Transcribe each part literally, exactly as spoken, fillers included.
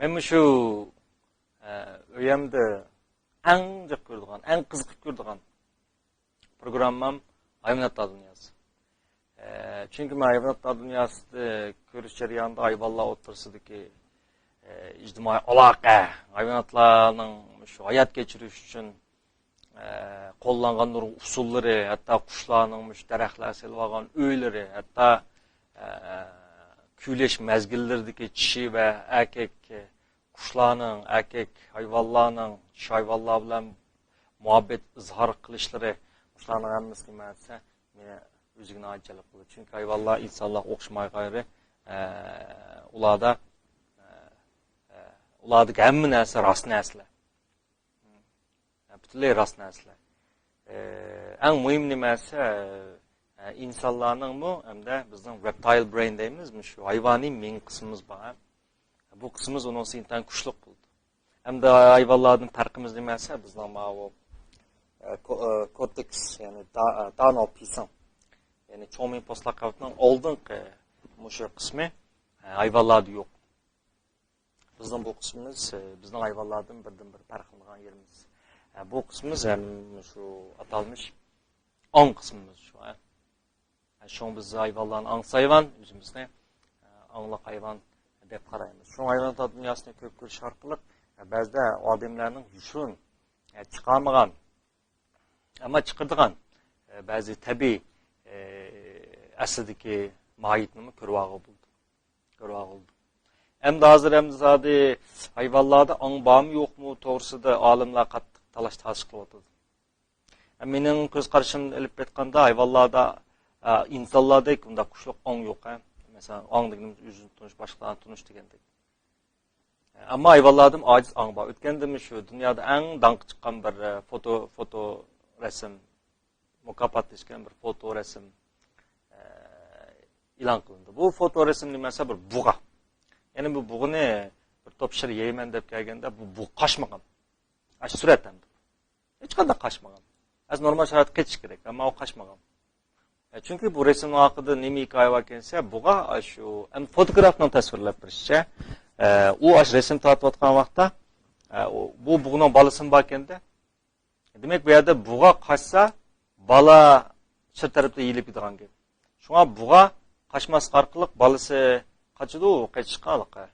مەن مۇشۇ، ئە، ئۆيەمدە ئەڭ جىق كۆرىدىغان، ئەڭ قىزىقىپ كۆرىدىغان پروگراممام ھايۋاناتلار دۇنياسى. ئە، چۈنكى مەن ھايۋاناتلار دۇنياسىدا كۆرۈش جەريانىدا ھايۋانلار ئوتتۇرىسىدىكى، ئە، ئىجتىمائىي ئالاقە، ھايۋاناتلارنىڭ شۇ ھايات كەچۈرۈش ئۈچۈن، ئە، قوللانغان نۇرغۇن ئۇسۇللىرى، ھەتتا قۇشلارنىڭ مۇشۇ دەرەخلەر سېلىۋالغان ئۆيلىرى، ھەتتا، ئە، كۈيلەش مەزگىللىرىدىكى چىشى ۋە ئەركەك قۇشلارنىڭ، ئەركەك ھايۋانلارنىڭ چىشى ھايۋانلار بىلەن مۇھەببەت ئىزھار قىلىشلىرى، قۇشلارنىڭ ھەممىسى نېمە دېسە، مېنى ئۆزىگە ناھايىتى جەلپ قىلدى. چۈنكى ھايۋانلار ئىنسانلارغا ئوخشىماي غايرى، ئە، ئۇلاردا، ئە، ئە، ئۇلاردىكى ھەممە نەرسە راست نەرسىلەر. پۈتۈنلەي راست نەرسىلەر. ئە، ئەڭ مۇھىم نېمە دېسە، ئە، ئىنسانلارنىڭمۇ ھەمدە بىزنىڭ reptile brain دەيمىز، مۇشۇ ھايۋانىي مېڭە قىسمىمىز بار. بۇ قىسمىمىز ئۇنىڭ ئۈستىدە ئىنتايىن كۈچلۈك بولىدۇ. ھەمدە ھايۋانلاردىن پەرقىمىز نېمە دېسە، بىزنىڭ ماۋۇ، ئە، كو-، ئە، كورتېكس، يەنى دا-، ئە، داناۋ پىسىڭ، يەنى چوڭ مېڭە پوستلاق قەۋىتىنىڭ ئالدىنقى مۇشۇ قىسمى، ئە، ھايۋانلاردا يوق. بىزنىڭ بۇ قىسمىمىز، ئە، بىزنىڭ ھايۋانلاردىن بىردىنبىر پەرقلىنىدىغان يېرىمىز. ئە، بۇ قىسمىمىز ھەم شۇ ئاتالمىش ئاڭ قىسمىمىز شۇ، ئە. شۇڭا بىز ھايۋانلارنى ئاڭسىز ھايۋان، ئۆزىمىزنى، ئە، ئاڭلىق ھايۋان دەپ قارايمىز. شۇڭا ھايۋانات دۇنياسىنى كۆپ كۆرۈش ئارقىلىق، ئە، بەزىدە ئادەملەرنىڭ يوشۇرۇن، ئە، چىقارمىغان، ئەمما چىقىرىدىغان، ئە، بەزى تەبىئىي، ئە، ئەسلىدىكى ماھىيىتىنىمۇ كۆرۈۋالغىلى بولىدۇ. كۆرۈۋالغىلى بولىدۇ. ئەمدى ھازىر ئەمدى زادى ھايۋانلاردا ئاڭ بارمۇ يوقمۇ توغرىسىدا ئالىملار قاتتىق تالاش تارتىش قىلىۋاتىدۇ. مېنىڭ كۆز قارىشىمنى ئېلىپ ئېيتقاندا، ھايۋانلاردا، ئە، ئىنسانلاردەك ئۇنداق كۈچلۈك ئاڭ يوق، ھە. مەسىلەن، ئاڭ دېگىنىمىز ئۆزىنى تونۇش، باشقىلارنى تونۇش دېگەندەك. ئەمما ھايۋانلاردىمۇ ئاجىز ئاڭ بار. ئۆتكەندىمۇ شۇ دۇنيادا ئەڭ داڭقى چىققان بىر، ئە، فوتو، فوتو رەسىم، مۇكاپاتلىشقان بىر فوتو رەسىم، ئە، ئېلان قىلىندى. بۇ فوتو رەسىم نېمە دېسە، بىر بۇغا. يەنى بۇ بۇغىنى بىر توپ شىر يەيمەن دەپ كەلگەندە، بۇ بۇغا قاچمىغان. ئاشۇ سۈرەت ئەمدى. ھېچقانداق قاچمىغان. ئەز نورمال شارائىتتا قېچىش كېرەك، ئەمما ئۇ قاچمىغان. ئە، چۈنكى بۇ رەسىمنىڭ ئارقىدا نېمە ھېكايە بار ئىكەن دېسە، بۇغا ئاشۇ، ئەمدى فوتوگرافنىڭ تەسۋىرلەپ بېرىشىچە، ئە، ئۇ ئاشۇ رەسىم تارتىۋاتقان ۋاقىتتا، ئە، ئۇ، بۇ بۇغىنىڭ بالىسىمۇ بار ئىكەن-دە. دېمەك، بۇ يەردە بۇغا قاچسا، بالا شىر تەرەپتە يېيىلىپ كېتىدىغان گەپ. شۇڭا بۇغا قاچماسلىق ئارقىلىق بالىسى قاچىدۇ، قېچىشقا ھېلىقى،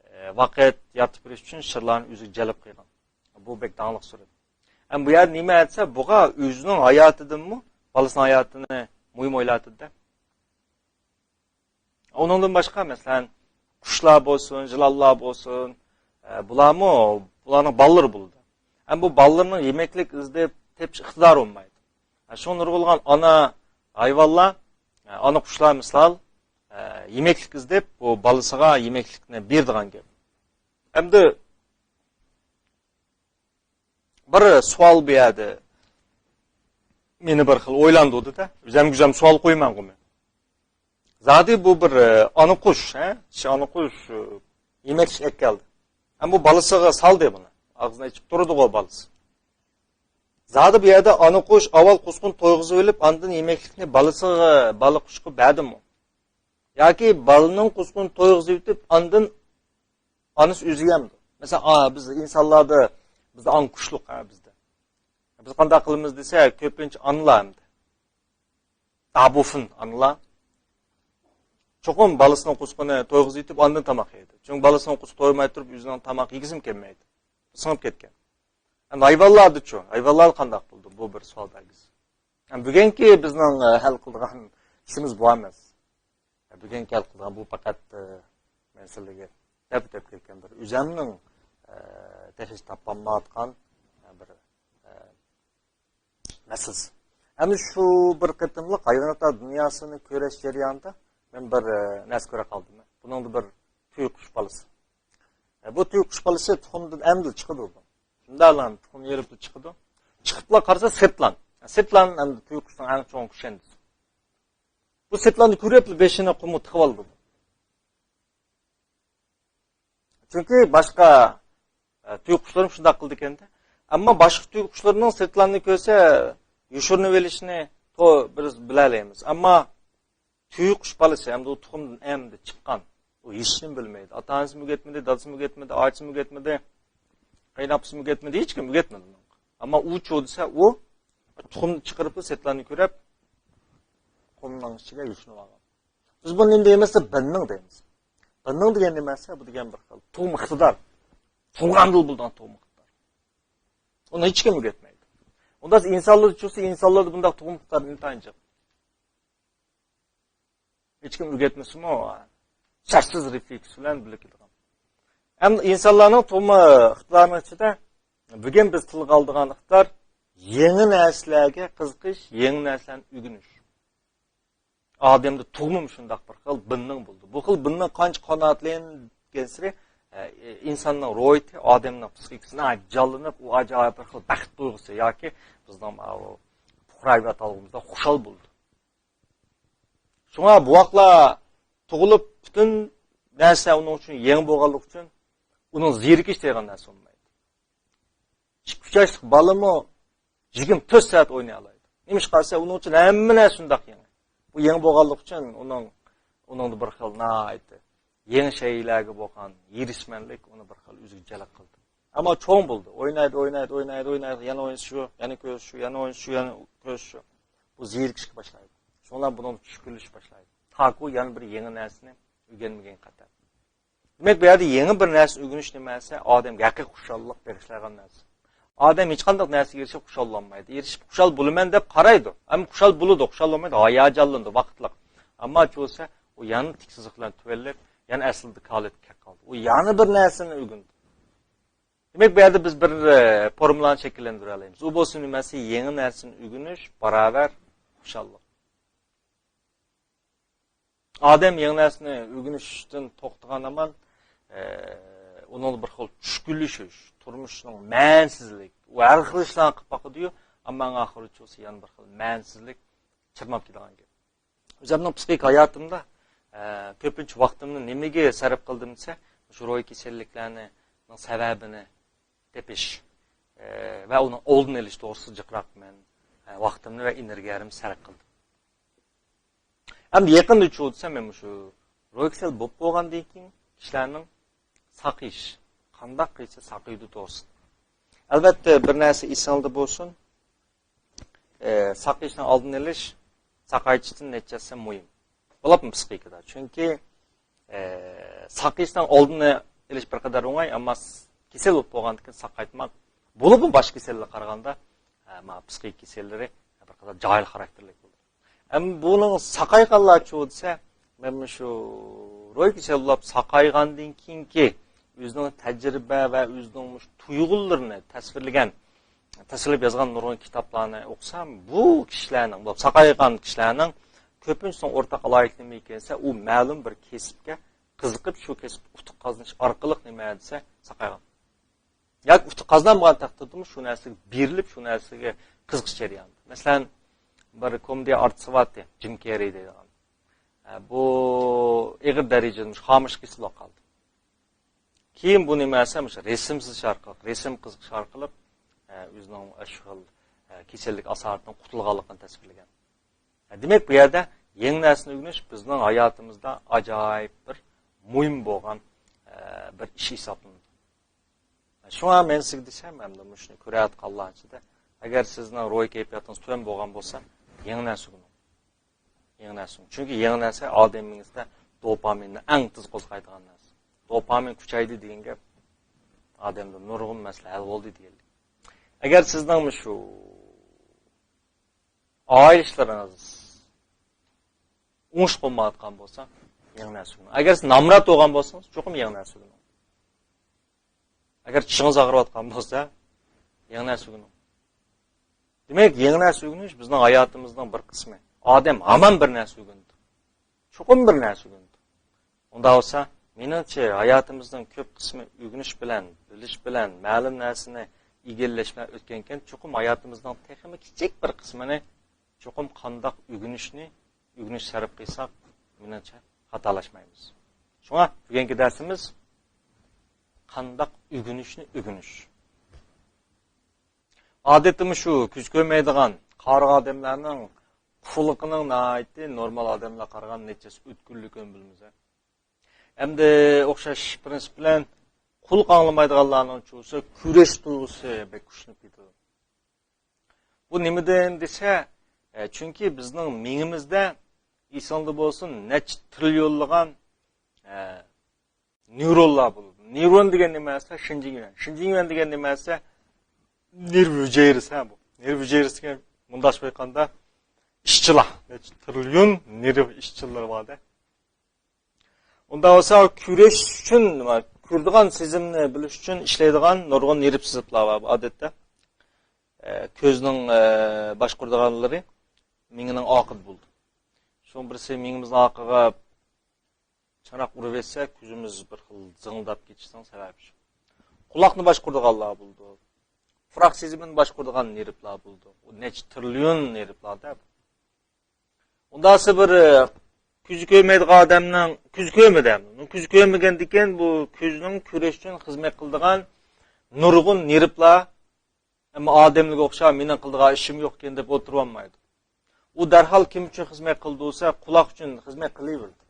ئە، ۋاقىت يارىتىپ بېرىش ئۈچۈن شىرلارنى ئۆزىگە جەلپ قىلغان. بۇ بەك داڭلىق سۈرەت. ئەمما بۇ يەردە نېمە دېسە، بۇغا ئۆزىنىڭ ھاياتىدىنمۇ بالىسىنىڭ ھاياتىنى مۇھىم ئويلاۋاتىدۇ-دە. ئۇنىڭدىن باشقا، مەسىلەن، قۇشلار بولسۇن، يىلانلار بولسۇن، ئە، بۇلارمۇ، بۇلارنىڭ بالىلىرى بولىدۇ. ئەمما بۇ بالىلىرىنىڭ يېمەكلىك ئىزدەپ تېپىش ئىقتىدارى بولمايدۇ. ئە، شۇڭا نۇرغۇنلىغان ئانا ھايۋانلار، ئە، ئانا قۇشلار مىسال، ئە، يېمەكلىك ئىزدەپ، بۇ بالىسىغا يېمەكلىكنى بېرىدىغان گەپ. ئەمدى بىر سوئال بۇ يەردە مېنى بىر خىل ئويلاندۇردى-دە. ئۆزەمگە ئۆزەم سوئال قويىمەنغۇ مەن. زادى بۇ بىر، ئە، ئانا قۇش، ھە؟ شۇ ئانا قۇش، ئە، يېمەكلىك ئەكەلدى. ھەم بۇ بالىسىغا سالدى بۇنى. ئاغزىنى ئېچىپ تۇرىدىغۇ بالىسى. زادى بۇ يەردە ئانا قۇش ئاۋۋال قۇسقۇن تويغۇزۇۋېلىپ، ئاندىن يېمەكلىكنى بالىسىغا، بالا قۇشقا بەردىمۇ؟ ياكى بالىنىڭ قۇسقۇنى تويغۇزۇۋېتىپ، ئاندىن ئانىسى ئۆزى يەمدۇ؟ مەسىلەن، ئا، بىز ئىنسانلاردا، بىزدە ئاڭ كۈچلۈك، ھە، بىزدە. بىز قانداق قىلىمىز دېسە، كۆپىنچە ئانىلار ئەمدى. دابۇفىن ئانىلار. چوقۇم بالىسىنىڭ قۇسقىنى تويغۇزۇۋېتىپ، ئاندىن تاماق يەيدۇ. چۈنكى بالىسىنىڭ قۇسقۇسى تويماي تۇرۇپ، ئۆزىنىڭ تاماق يېگۈسىمۇ كەلمەيدۇ. سىڭىپ كەتكەن. ئەمدى ھايۋانلاردىچۇ؟ ھايۋانلاردا قانداق بولىدۇ؟ بۇ بىر سوئال بەرگۈسى. ئەمدى بۈگۈنكى بىزنىڭ، ئە، ھەل قىلىدىغان ئىشىمىز بۇ ئەمەس. بۈگۈنكى ھەل قىلىدىغان بۇ پەقەت، ئە، مەن سىلەرگە دەپ ئۆتۈپ كەتكەن بىر ئۆزەمنىڭ، ئە، تېخىچە تاپالمايۋاتقان، ئە، بىر، ئە، مەسىلىسى. ئەمدى شۇ بىر قېتىملىق ھايۋاناتلار دۇنياسىنى كۆرۈش جەريانىدا مەن بىر، ئە، نەرسە كۆرۈپ قالدىم. بۇنىڭدا بىر تۈيە قۇش بالىسى. ئە، بۇ تۈيە قۇش بالىسى تۇخۇمدىن ئەمدى چىقىدۇ بۇ. شۇنداقلا تۇخۇمنى يېرىپ چىقىدۇ. چىقىپلا قارىسا سىرتلان. سىرتلان ئەمدى تۈيە قۇشنىڭ ئەڭ چوڭ كۈشەندىسى. بۇ سىرتلاننى كۆرۈپلا بېشىنى قۇمغا تىقىۋالىدۇ. چۈنكى باشقا، ئە، تۈيە قۇشلىرىمۇ شۇنداق قىلىدىكەن-دە. ئەمما باشقا تۈيە قۇشلىرىنىڭ سىرتلاننى كۆرسە يوشۇرۇنۇۋېلىشىنى تو-، بىز بىلەلەيمىز. ئەمما تۈيە قۇش بالىسى، ئەمدى ئۇ تۇخۇمدىن ئەمدى چىققان، ئۇ ئۇ ھېچنېمە بىلمەيدۇ. ئاتا-ئانىسىمۇ ئۆگەتمىدى، دادىسىمۇ ئۆگەتمىدى، ئاچىسىمۇ ئۆگەتمىدى، قېيىنئاپىسىمۇ ئۆگەتمىدى، ھېچكىم ئۆگەتمىدى ئۇنىڭغا. ئەمما ئۇ چۇ دېسە، ئۇ تۇخۇمنى چىقىرىپ، سېتلارنى كۆرۈپ، قۇمنىڭ ئىچىگە يوشۇنۇپ ئالغان. بىز بۇنى نېمە دەيمىز؟ بىننىڭ دەيمىز. بىننىڭ دېگەن نېمە دېسە، بۇ دېگەن بىر خىل تۇغما ئىقتىدار. تۇغقاندىلا بولىدىغان تۇغما ئىقتىدار. ئۇنى ھېچكىم ئۆگەتمەيدۇ. ئۇندا ئىنسانلار چۈشسە، ئىنسانلاردا بۇنداق تۇغما ئىقتىدار ئىنتايىن جىق. ھېچكىم ئۆگەتمىسىمۇ، شەرتسىز رېفلېكس بىلەن بىلىپ كېتىدىغان. ئەمدى ئىنسانلارنىڭ تۇغما ئىقتىدارىنىڭ ئىچىدە بۈگۈن بىز تىلغا ئالىدىغان ئىقتىدار يېڭى نەرسىلەرگە قىزىقىش، يېڭى نەرسىلەرنى ئۆگىنىش. ئادەمدە تۇغما شۇنداق بىر خىل بىننىڭ بولىدۇ. بۇ خىل بىننىڭ قانچە قانائەتلەنگەنسېرى، ئە، ئىنساننىڭ روھىيىتى، ئادەمنىڭ پسىخىكىسى ناھايىتى جانلىنىپ، ئۇ ئاجايىپ بىر خىل بەخت تۇيغۇسى ياكى بىزنىڭ ماۋۇ پۇقراۋى ئاتالغۇمىزدا خۇشال بولىدۇ. شۇڭا بوۋاقلار تۇغۇلۇپ پۈتۈن نەرسە ئۇنىڭ ئۈچۈن يېڭى بولغانلىقى ئۈچۈن ئۇنىڭ زېرىكىش دېگەن نەرسە بولمايدۇ. ئىككى ئۈچ ياشلىق بالىمۇ يىگىرمە تۆت سائەت ئوينىيالايدۇ. نېمىشقا دېسە، ئۇنىڭ ئۈچۈن ھەممە نەرسە شۇنداق يېڭى. بۇ يېڭى بولغانلىقى ئۈچۈن ئۇنىڭ، ئۇنىڭدا بىر خىل ناھايىتى يېڭى شەيئىلەرگە بولغان ھېرىسمەنلىك ئۇنى بىر خىل ئۆزىگە جەلپ قىلدى. ئەمما چوڭ بولدى. ئوينايدۇ، ئوينايدۇ، ئوينايدۇ، ئوينايدۇ. يەنە ئوينىسا شۇ، يەنە كۆرسە شۇ، يەنە ئوينىسا شۇ، يەنە كۆرسە شۇ. بۇ زېرىكىشكە باشلايدۇ. شۇنىڭ بىلەن بۇنىڭ چۈشكۈنلىشىپ باشلايدۇ. تاكى يەنە بىر يېڭى نەرسىنى ئۆگەنمىگەن قەتەر. دېمەك، بۇ يەردە يېڭى بىر نەرسە ئۆگىنىش نېمە دېسە، ئادەمگە ھەقىقىي خۇشاللىق بېغىشلايدىغان نەرسە. ئادەم ھېچقانداق نەرسىگە ئېرىشىپ خۇشاللانمايدۇ. ئېرىشىپ خۇشال بولىمەن دەپ قارايدۇ. ئەمما خۇشال بولىدۇ، خۇشال بولمايدۇ، ھاياجانلىنىدۇ ۋاقىتلىق. ئەمما چۈشسە، ئۇ يەنە تىك سىزىق بىلەن تۆۋەنلەپ، يەنە ئەسلىدە كالىدە كەپ قالدى. ئۇ يەنە بىر نەرسىنى ئۆگەندى. دېمەك، بۇ يەردە بىز بىر، ئە، فورمۇلانى شەكىللەندۈرەلەيمىز. ئۇ بولسا نېمە دېسە، يېڭى نەرسىنى ئۆگىنىش باراۋەر خۇشاللىق. ئادەم يېڭى نەرسىنى ئۆگىنىشتىن توختىغان ھامان، ئە، ئۇنىڭدا بىر خىل چۈشكۈنلىشىش، تۇرمۇشنىڭ مەنىسىزلىك، ئۇ ھەر خىل ئىشلارنى قىلىپ باقىدۇ-يۇ، ئەمما ئەڭ ئاخىرىچۇسى يەنە بىر خىل مەنىسىزلىك چىرماپ كېتىدىغان گەپ. ئۆزۈمنىڭ پسىخىك ھاياتىمدا، ئە، كۆپىنچە ۋاقتىمنى نېمىگە سەرپ قىلدىم دېسە، شۇ روھىي كېسەللىكلەرنىڭ سەۋەبىنى تېپىش، ئە، ۋە ئۇنىڭ ئالدىنى ئېلىش توغرىسىدا جىقراق مەن، ئە، ۋاقتىمنى ۋە ئېنېرگىيەمنى سەرپ قىلدىم. ئەمدى يېقىندا چۇ دېسەم، مەن مۇشۇ روھىي كېسەل بولۇپ بولغاندىن كېيىن كىشىلەرنىڭ ساقىيىش، قانداق قىلسا ساقىيىدۇ توغرىسىدا. ئەلۋەتتە، بىر نەرسە ئېسىڭلاردا بولسۇن، ئە، ساقىيىشنىڭ ئالدىنى ئېلىش ساقايتىشتىن نەچچە ھەسسە مۇھىم. بولۇپمۇ پسىخىكىدا. چۈنكى، ئە، ساقىيىشنىڭ ئالدىنى ئېلىش بىر قەدەر ئوڭاي، ئەمما س-، كېسەل بولۇپ بولغاندىن كېيىن ساقايتماق، بولۇپمۇ باشقا كېسەللەرگە قارىغاندا، ئە، ما، پسىخىك كېسەللىرى بىر قەدەر جاھىل خاراكتېرلىك بولىدۇ. ئەمما بۇنىڭ ساقايغانلارچۇ دېسە، مەن مۇشۇ روھىي كېسەل بولۇپ ساقايغاندىن كېيىنكى ئۆزىنىڭ تەجرىبە ۋە ئۆزىنىڭ مۇشۇ تۇيغۇلىرىنى تەسۋىرلىگەن، تەسۋىرلەپ يازغان نۇرغۇن كىتابلارنى ئوقۇسام، بۇ كىشىلەرنىڭ، بۇ ساقايغان كىشىلەرنىڭ كۆپىنچىسىنىڭ ئورتاق ئالاھىدىلىكى نېمە ئىكەن دېسە، ئۇ مەلۇم بىر كەسىپكە قىزىقىپ، شۇ كەسىپتە ئۇتۇق قازىنىش ئارقىلىق نېمە دېسە، ساقايغان. ياكى ئۇتۇق قازانمىغان تەقدىردىمۇ شۇ نەرسىگە بېرىلىپ، شۇ نەرسىگە قىزىقىش جەريانىدا. مەسىلەن، بىر كومېدىيە ئارتىسى بارتى، جىم كېررى دەيدىغان. ئە، بۇ ئېغىر دەرىجىدە مۇشۇ خامۇش كېسىلىپ قالدى. كېيىن بۇ نېمە دېسە، مۇشۇ رەسىم سىزىش ئارقىلىق، رەسىم قىزىقىش ئارقىلىق، ئە، ئۆزىنىڭ شۇ خىل، ئە، كېسەللىك ئاسارىتىدىن قۇتۇلغانلىقىنى تەسۋىرلىگەن. ئە، دېمەك، بۇ يەردە يېڭى نەرسىنى ئۆگىنىش بىزنىڭ ھاياتىمىزدا ئاجايىپ بىر مۇھىم بولغان، ئە، بىر ئىش ھېسابلىنىدۇ. شۇڭا مەن سىزگە دېسەم، ئەمدى مۇشۇنى كۆرۈۋاتقانلار ئىچىدە، ئەگەر سىزنىڭ روھىي كەيپىياتىڭىز تۆۋەن بولغان بولسا، يېڭى نەرسە ئۆگىنىڭ. يېڭى نەرسە ئۆگىنىڭ. چۈنكى يېڭى نەرسە ئادەم مېڭىسىدە دوپامىننى ئەڭ تېز قوزغايدىغان نەرسە. دوپامىن كۈچەيدى دېگەن گەپ ئادەمدە نۇرغۇن مەسىلە ھەل بولدى دېگەنلىك. ئەگەر سىزنىڭ مۇشۇ ئائىلە ئىشلىرىڭىز ئوڭۇشلۇق بولمايۋاتقان بولسا، يېڭى نەرسە ئۆگىنىڭ. ئەگەر سىز نامرات بولغان بولسىڭىز، چوقۇم يېڭى نەرسە ئۆگىنىڭ. ئەگەر چىشىڭىز ئاغرىۋاتقان بولسا، يېڭى نەرسە ئۆگىنىڭ. دېمەك، يېڭى نەرسە ئۆگىنىش بىزنىڭ ھاياتىمىزنىڭ بىر قىسمى. ئادەم ھامان بىر نەرسە ئۆگىنىدۇ. چوقۇم بىر نەرسە ئۆگىنىدۇ. ئۇنداق بولسا، مېنىڭچە، ھاياتىمىزنىڭ كۆپ قىسمى ئۆگىنىش بىلەن، بىلىش بىلەن، مەلۇم نەرسىنى ئىگىلەش بىلەن ئۆتكەنكەن، چوقۇم ھاياتىمىزنىڭ تېخىمۇ كىچىك بىر قىسمىنى چوقۇم قانداق ئۆگىنىشنى، ئۆگىنىش سەرپ قىلساق، مېنىڭچە خاتالاشمايمىز. شۇڭا بۈگۈنكى دەرسىمىز قانداق ئۆگىنىشنى ئۆگىنىش. ئادەتتە مۇشۇ كۆز كۆرمەيدىغان قارىغان ئادەملەرنىڭ قۇلىقىنىڭ ناھايىتى نورمال ئادەملەرگە قارىغاندا نەچچىسى ئۆتكۈرلۈك ئۈن بىلمىسە. ئەمدى ئوخشاش پىرىنسىپ بىلەن قۇللۇق ئاڭلىمايدىغانلارنىڭچۇ بولسا كۈرەش تۇيغۇسى بەك كۈچىنىپ كېتىدۇ. بۇ نېمىدىن دېسە، ئە، چۈنكى بىزنىڭ مېڭىمىزدە ئېسىڭدە بولسۇن نەچچە تىرىليونلىغان، ئە، نېيرونلار بولىدۇ. نېيرون دېگەن نېمە دېسە، شىنجىڭيۈەن. شىنجىڭيۈەن دېگەن نېمە دېسە، نېرۋا ھۈجەيرىسى، ھە، بۇ. نېرۋا ھۈجەيرىسىگە مۇنداقچە ئېيتقاندا، ئىشچىلار. نەچچە تىرىليون نېرۋا ئىشچىلىرى بار-دە. ئۇنداق بولسا، كۆرۈش ئۈچۈن، نېمە، كۆرىدىغان سېزىمنى بىلىش ئۈچۈن ئىشلەيدىغان نۇرغۇن نېرۋا سېزىقلار بار. ئادەتتە، ئە، كۆزنىڭ، ئە، باشقۇرىدىغانلىرى مېڭىنىڭ ئارقىدا بولىدۇ. شۇنىڭ بىرسى مېڭىمىزنىڭ ئارقىغا چاناق ئۇرۇۋەتسە، كۆزىمىز بىر خىل زىڭىلداپ كېتىشنىڭ سەۋەبى شۇ. قۇلاقنى باشقۇرىدىغانلار بولىدۇ. پۇراق سېزىمىنى باشقۇرىدىغان نېرۋىلار بولىدۇ. ئۇ نەچچە تىرىليون نېرۋىلار-دە. ئۇنداقسى بىر، ئە، كۆزى كۆرمەيدىغان ئادەمنىڭ، كۆزى كۆرمىدى ئەمدى. كۆزى كۆرمىگەندىكىن بۇ كۆزنىڭ كۆرۈش ئۈچۈن خىزمەت قىلىدىغان نۇرغۇن نېرۋىلار، ئەمما ئادەملەرگە ئوخشاپ مېنىڭ قىلىدىغان ئىشىم يوق ئىكەن دەپ ئولتۇرۇۋالمايدۇ. ئۇ دەرھال كىم ئۈچۈن خىزمەت قىلىدۇ دېسە، قۇلاق ئۈچۈن خىزمەت قىلىۋېرىدۇ.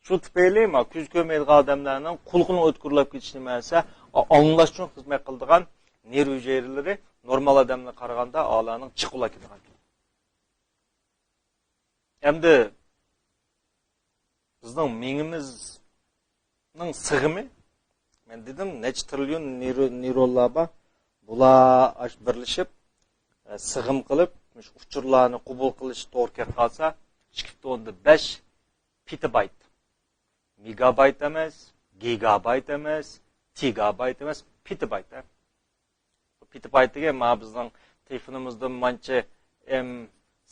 شۇ تۈپەيلى ما كۆزى كۆرمەيدىغان ئادەملەرنىڭ قۇلىقىنىڭ ئۆتكۈرلەپ كېتىشى نېمە دېسە، ئا-، ئاڭلاش ئۈچۈن خىزمەت قىلىدىغان نېرۋا ھۈجەيرىلىرى نورمال ئادەملەرگە قارىغاندا ئالانىڭ جىق بولا كېتىدىغان. ئەمدى بىزنىڭ مېڭىمىزنىڭ سىغىمى، مەن دېدىم، نەچچە تىرىليون نېرو-، نېيرونلار بار. بۇلار ئاش-، بىرلىشىپ، ئە، سىغىم قىلىپ، مۇشۇ ئۇچۇرلارنى قوبۇل قىلىش توغرا كەپ قالسا، ئىككى پۈتۈن ئوندىن بەش پېتابايت. مېگابايت ئەمەس، گىگابايت ئەمەس، تېگابايت ئەمەس، پېتابايت، ھە. پېتابايت دېگەن مانا بىزنىڭ تېلېفونىمىزدا مانچە ئېم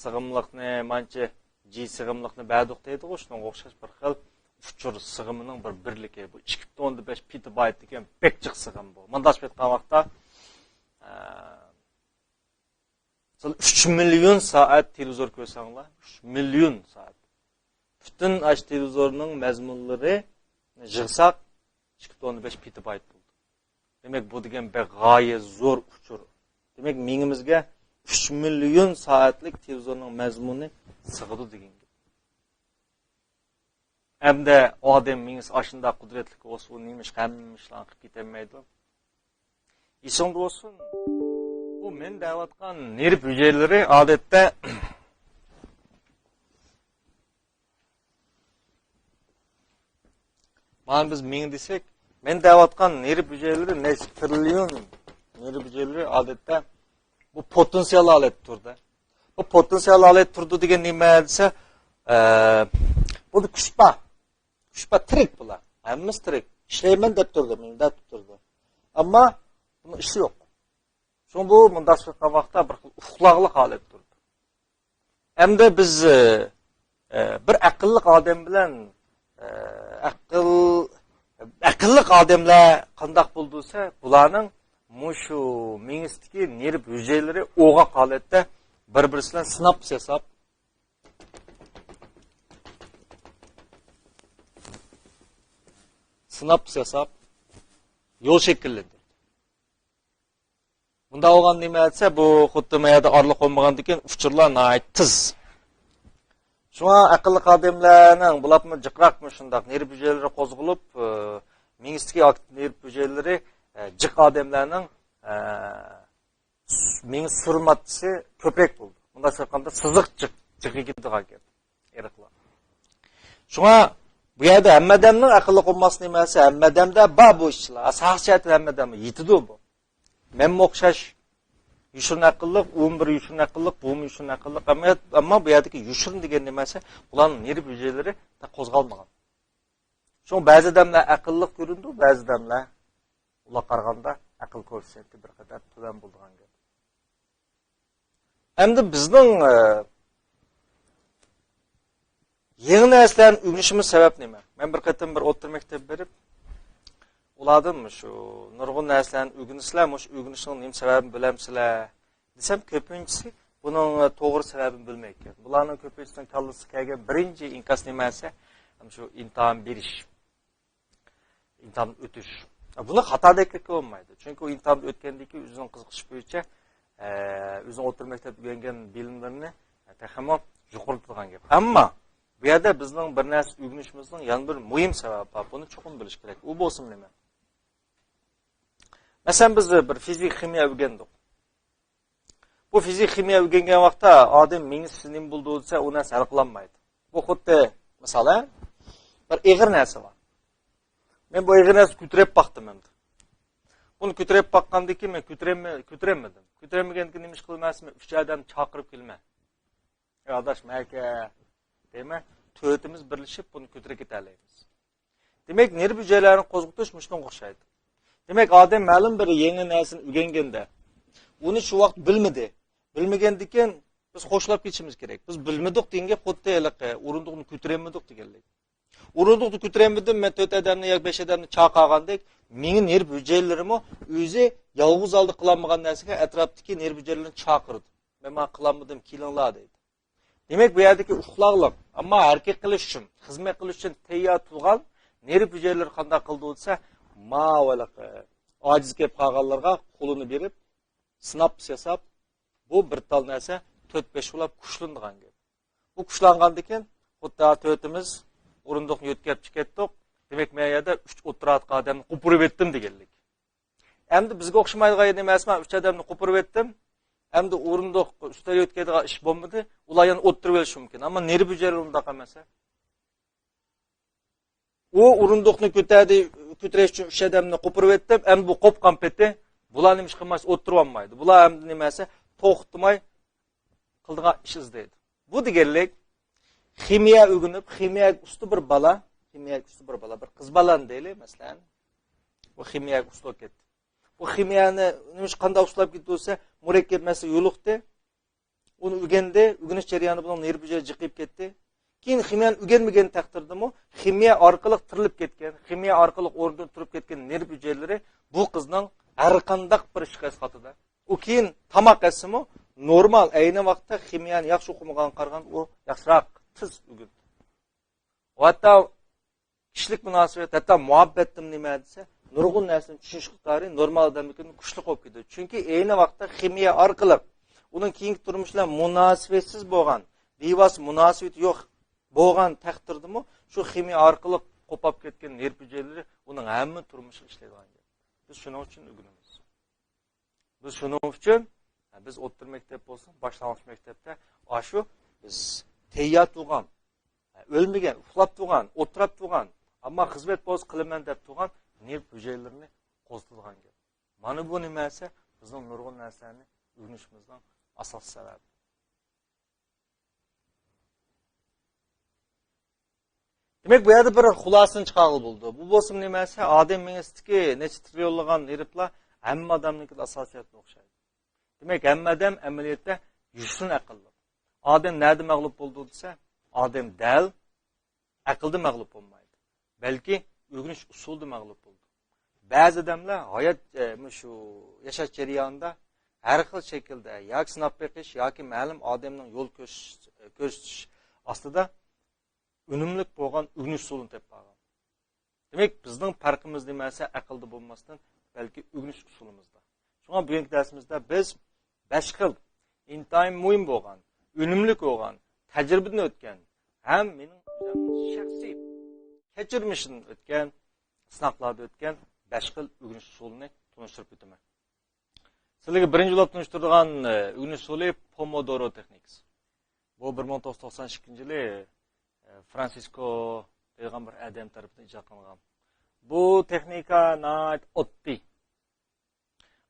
سىغىملىقنى، مانچە جى سىغىملىقنى بەردۇق دەيدىغۇ، شۇنىڭغا ئوخشاش بىر خىل ئۇچۇر سىغىمىنىڭ بىر بىرلىكى. بۇ ئىككى پۈتۈن ئوندىن بەش پېتابايت دېگەن بەك جىق سىغىم بۇ. مۇنداقچە ئېيتقان ۋاقىتتا، ئە، مىسال، ئۈچ مىليون سائەت تېلېۋىزور كۆرسەڭلار، ئۈچ مىليون سائەت. پۈتۈن ئاشۇ تېلېۋىزورنىڭ مەزمۇنلىرى يىغساق، ئىككى پۈتۈن ئوندىن بەش پېتابايت بولدى. دېمەك، بۇ دېگەن بەك غايەت زور ئۇچۇر. دېمەك، مېڭىمىزگە ئۈچ مىليون سائەتلىك تېلېۋىزورنىڭ مەزمۇنى سىغىدۇ دېگەن گەپ. ئەمدى ئادەم مېڭىسى ئاشۇنداق قۇدرەتلىك بولسا، ئۇ نېمە ئىش، ھەممە ئىشلارنى قىلىپ كېتەلمەيدۇ. ئېسىڭدە بولسۇن، بۇ مەن دەۋاتقان نېرۋا ھۈجەيرىلىرى ئادەتتە مانا بىز مېڭە دېسەك، مەن دەۋاتقان نېرۋا ھۈجەيرىلىرى نەچچە تىرىليون نېرۋا ھۈجەيرىلىرى ئادەتتە بۇ پوتېنسىيال ھالەتتە تۇرىدۇ. بۇ پوتېنسىيال ھالەتتە تۇرىدۇ دېگەن نېمە دېسە، ئە، بۇنى كۈچ بار. كۈچ بار، تىرىك بۇلار. ھەممىسى تىرىك. ئىشلەيمەن دەپ تۇرىدۇ، مېنى دەپ تۇرىدۇ. ئەمما بۇنىڭ ئىشى يوق. شۇڭا بۇ مۇنداق قىلغان ۋاقىتتا بىر خىل ئۇخلاقلىق ھالەتتە تۇرىدۇ. ئەمدى بىز، ئە، ئە، بىر ئەقىللىق ئادەم بىلەن، ئە، ئەقىل، ئەقىللىق ئادەملەر قانداق بولىدۇ دېسە، بۇلارنىڭ مۇشۇ مېڭىسىدىكى نېرۋا ھۈجەيرىلىرى ئوغاق ھالەتتە بىر-بىرسى بىلەن سىناپس ياساپ، سىناپس ياساپ، يول شەكىللەندۈرىدۇ. بۇنداق بولغان نېمە دېسە، بۇ خۇددى ما يەردە ئارىلىق بولمىغاندىكىن ئۇچۇرلار ناھايىتى تېز. شۇڭا ئەقىللىق ئادەملەرنىڭ بولۇپمۇ جىقراق مۇشۇنداق نېرۋا ھۈجەيرىلىرى قوزغىلىپ، ئە، مېڭىسىدىكى ئاكتىپ نېرۋا ھۈجەيرىلىرى، ئە، جىق ئادەملەرنىڭ، ئە، مېڭە سۈر ماددىسى كۆپرەك بولىدۇ. مۇنداق ئېيتقاندا سىزىق جىق، جىقىگىدىغان گەپ. ئېرىقلار. شۇڭا بۇ يەردە ھەممە ئادەمنىڭ ئەقىللىق بولماسلىقى نېمە دېسە، ھەممە ئادەمدە بار بۇ ئىشلار. ساقچى ھەممە ئادەمگە يېتىدۇ بۇ. مەنمۇ ئوخشاش يوشۇرۇن ئەقىللىق، ئۇمۇ بىر يوشۇرۇن ئەقىللىق، بۇمۇ يوشۇرۇن ئەقىللىق. ئەمما، ئەمما بۇ يەردىكى يوشۇرۇن دېگەن نېمە دېسە، بۇلارنىڭ نېرۋا ھۈجەيرىلىرى قوزغالمىغان. شۇڭا بەزى ئادەملەر ئەقىللىق كۆرۈنىدۇ، بەزى ئادەملەر ئۇلارغا قارىغاندا ئەقىل كوئېففىتسېنتى بىر قەدەر تۆۋەن بولىدىغان گەپ. ئەمدى بىزنىڭ، ئە، يېڭى نەرسىلەرنى ئۆگىنىشىمىز سەۋەب نېمە؟ مەن بىر قېتىم بىر ئوتتۇرا مەكتەپكە بېرىپ، ئۇلاردىن مۇشۇ نۇرغۇن نەرسىلەرنى ئۆگىنىسىلەر، مۇشۇ ئۆگىنىشنىڭ نېمە سەۋەبىنى بىلەمسىلەر دېسەم، كۆپىنچىسى بۇنىڭ توغرا سەۋەبىنى بىلمەيدىكەن. بۇلارنىڭ كۆپىنچىسىنىڭ كاللىسىغا كەلگەن بىرىنچى ئىنكاس نېمە دېسە، مۇشۇ ئىمتىھان بېرىش. ئىمتىھاندىن ئۆتۈش. بۇنى خاتا دەپ كەتكىلى بولمايدۇ. چۈنكى ئۇ ئىمتىھاندىن ئۆتكەندىن كېيىن ئۆزىنىڭ قىزىقىشى بويىچە، ئە، ئۆزىنىڭ ئوتتۇرا مەكتەپتە ئۆگەنگەن بىلىملىرىنى تېخىمۇ يۇقىرىلىتىدىغان گەپ. ئەمما بۇ يەردە بىزنىڭ بىر نەرسە ئۆگىنىشىمىزنىڭ يەنە بىر مۇھىم سەۋەبى بار. بۇنى چوقۇم بىلىش كېرەك. ئۇ بولسىمۇ نېمە؟ مەسىلەن، بىز بىر فىزىك، خىمىيە ئۆگەندۇق. بۇ فىزىك، خىمىيە ئۆگەنگەن ۋاقىتتا ئادەم مېڭىسى نېمە بولىدۇ دېسە، ئۇ نەرسە ھەل قىلالمايدۇ. بۇ خۇددى، مىسال، ھە؟ بىر ئېغىر نەرسە بار. مەن بۇ ئېغىر نەرسىنى كۆتۈرۈپ باقتىم ئەمدى. بۇنى كۆتۈرۈپ باققاندىن كېيىن مەن كۆتۈرەلمە-، كۆتۈرەلمىدىم. كۆتۈرەلمىگەندىن كېيىن نېمە ئىش قىلىمەن دېسە، مەن ئۈچ ئادەمنى چاقىرىپ كېلىمەن. «ئەي ئاداش، مەكە» دەيمەن، تۆتىمىز بىرلىشىپ بۇنى كۆتۈرۈپ كېتەلەيمىز. دېمەك، نېرۋا ھۈجەيرىلەرنى قوزغىتىش مۇشۇنىڭغا ئوخشايدۇ. دېمەك، ئادەم مەلۇم بىر يېڭى نەرسىنى ئۆگەنگەندە، ئۇنى شۇ ۋاقىت بىلمىدى. بىلمىگەندىكىن، بىز خوشلاپ كېتىشىمىز كېرەك. بىز بىلمىدۇق دېگەن گەپ خۇددى ھېلىقى ئورۇندۇقنى كۆتۈرەلمىدۇق دېگەنلىك. ئورۇندۇقنى كۆتۈرەلمىدىم، مەن تۆت ئادەمنى ياكى بەش ئادەمنى چاقىرغاندەك، مېڭە نېرۋا ھۈجەيرىلىرىمۇ ئۆزى يالغۇز ھالدا قىلالمىغان نەرسىگە ئەتراپتىكى نېرۋا ھۈجەيرىلىرىنى چاقىرىدۇ. «مەن مانا قىلالمىدىم، كېلىڭلار» دەيدۇ. دېمەك، بۇ يەردىكى ئۇخلاقلىق، ئەمما ھەرىكەت قىلىش ئۈچۈن، خىزمەت قىلىش ئۈچۈن تەييار تۇرغان نېرۋا ھۈجەيرىلىرى قانداق قىلىدۇ دېسە، ماۋۇ ھېلىقى ئاجىز كېلىپ قالغانلارغا قولىنى بېرىپ، سىناپس ياساپ، بۇ بىر تال نەرسە تۆت-بەش بولاپ كۈچلىنىدىغان گەپ. بۇ كۈچلەنگەندىن كېيىن، خۇددى تۆتىمىز ئورۇندۇقنى يۆتكەپ چىقىپ كەتتۇق. دېمەك، مەن يەردە ئۈچ ئوتتۇرا ئادەمنى قوپۇرۇپ ئەتتىم دېگەنلىك. ئەمدى بىزگە ئوخشىمايدىغان يەر نېمە دېسە، مەن ئۈچ ئادەمنى قوپۇرۇپ ئەتتىم. ئەمدى ئورۇندۇق ئۈستەل يۆتكەيدىغان ئىش بولمىدى. ئۇلار يەنە ئولتۇرۇۋېلىشى مۇمكىن. ئەمما نېرۋا ھۈجەيرىلىرى ئۇنداق ئەمەس. ئۇ ئورۇندۇقنى كۆتەردى، كۆتۈرۈش ئۈچۈن ئۈچ ئادەمنى قوپۇرۇپ ئەتتىم. ئەمدى بۇ قوپقان پېتى بۇلار نېمە ئىش قىلماس، ئولتۇرۇۋالمايدۇ. بۇلار ئەمدى نېمە دېسە، توختىماي قىلىدىغان ئىش ئىزدەيدۇ. بۇ دېگەنلىك، خىمىيە ئۆگىنىپ، خىمىيەگە ئۇستا بىر بالا، خىمىيەگە ئۇستا بىر بالا، بىر قىز بالىنى دەيلى، مەسىلەن. بۇ خىمىيەگە ئۇستا بولۇپ كەتتى. بۇ خىمىيەنى نېمە ئۈچۈن، قانداق ئۇستا بولۇپ كەتتى دېسە، مۇرەككەپ مەسىلە يولۇقتى. ئۇنى ئۆگەندى، ئۆگىنىش جەريانى بىلەن نېرۋا ھۈجەيرە جىقىيىپ كەتتى. كېيىن خىمىيەنى ئۆگەنمىگەن تەقدىردىمۇ، خىمىيە ئارقىلىق تىرىلىپ كەتكەن، خىمىيە ئارقىلىق ئورنىدىن تۇرۇپ كەتكەن نېرۋا ھۈجەيرىلىرى بۇ قىزنىڭ ھەر قانداق بىر ئىشقا ئەسقاتىدۇ. ئۇ كېيىن تاماق ئەتسىمۇ، نورمال، ئەينى ۋاقىتتا خىمىيەنى ياخشى ئوقۇمىغانغا قارىغاندا ئۇ ياخشىراق، تېز ئۆگىنىدۇ. ۋە ھەتتا كىشىلىك مۇناسىۋەت، ھەتتا مۇھەببەتتىمۇ نېمە دېسە، نۇرغۇن نەرسىنى چۈشىنىش ئىقتىدارى نورمال ئادەمدىكىدىن كۈچلۈك بولۇپ كېتىدۇ. چۈنكى ئەينى ۋاقىتتا خىمىيە ئارقىلىق ئۇنىڭ كېيىنكى تۇرمۇش بىلەن مۇناسىۋەتسىز بولغان، بىۋاسىتە مۇناسىۋىتى يوق بولغان تەقدىردىمۇ شۇ خىمىيە ئارقىلىق قوپاپ كەتكەن نېرۋا ھۈجەيرىلىرى ئۇنىڭ ھەممە تۇرمۇشىغا ئىشلەيدىغان گەپ. بىز شۇنىڭ ئۈچۈن ئۆگىنىمىز. بىز شۇنىڭ ئۈچۈن، بىز ئوتتۇرا مەكتەپ بولسۇن، باشلانغۇچ مەكتەپتە ئاشۇ بىز تەييار تۇرغان، ئۆلمىگەن، ئۇخلاپ تۇرغان، ئولتۇراپ تۇرغان، ئەمما خىزمەت بولسا قىلىمەن دەپ تۇرغان نېرۋا ھۈجەيرىلىرىنى قوزغىتىدىغان گەپ. مانا بۇ نېمە دېسە، بىزنىڭ نۇرغۇن نەرسىلەرنى ئۆگىنىشىمىزنىڭ ئاساسىي سەۋەبى. دېمەك، بۇ يەردە بىر خۇلاسىنى چىقارغىلى بولىدۇ. بۇ بولسىمۇ نېمە دېسە، ئادەم مېڭىسىدىكى نەچچە تىرىليونلىغان نېرۋىلار ھەممە ئادەمنىڭكىدە ئاساسىيەتتە ئوخشايدۇ. دېمەك، ھەممە ئادەم ئەمەلىيەتتە يوشۇرۇن ئەقىللىق. ئادەم نەدە مەغلۇپ بولىدۇ دېسە، ئادەم دەل ئەقىلدە مەغلۇپ بولمايدۇ. بەلكى ئۆگىنىش ئۇسۇلىدا مەغلۇپ بولىدۇ. بەزى ئادەملەر ھايات، ئە، مۇشۇ ياشاش جەريانىدا ھەر خىل شەكىلدە ياكى سىناپ بېقىش ياكى مەلۇم ئادەمنىڭ يول كۆرسىتىش، كۆرسىتىش ئاستىدا ئۈنۈملۈك بولغان ئۆگىنىش ئۇسۇلىنى تېپىپ قالغان. دېمەك، بىزنىڭ پەرقىمىز نېمە دېسە، ئەقىلدە بولماستىن، بەلكى ئۆگىنىش ئۇسۇلىمىزدا. شۇڭا بۈگۈنكى دەرسىمىزدە بىز بەش خىل ئىنتايىن مۇھىم بولغان، ئۈنۈملۈك بولغان، تەجرىبىدىن ئۆتكەن ھەم مېنىڭ ئۆزۈمنىڭ شەخسىي كەچۈرمىشىدىن ئۆتكەن، سىناقلاردىن ئۆتكەن بەش خىل ئۆگىنىش ئۇسۇلىنى تونۇشتۇرۇپ ئۆتىمەن. سىلەرگە بىرىنچى بولۇپ تونۇشتۇرىدىغان، ئە، ئۆگىنىش ئۇسۇلى پومودورو تېخنىكىسى. بۇ بىر مىڭ توققۇز يۈز توقسان ئىككىنچى يىلى، ئە، فرانسىسكو دەيدىغان بىر ئادەم تەرىپىدىن ئىجاد قىلىنغان. بۇ تېخنىكا ناھايىتى ئاددىي.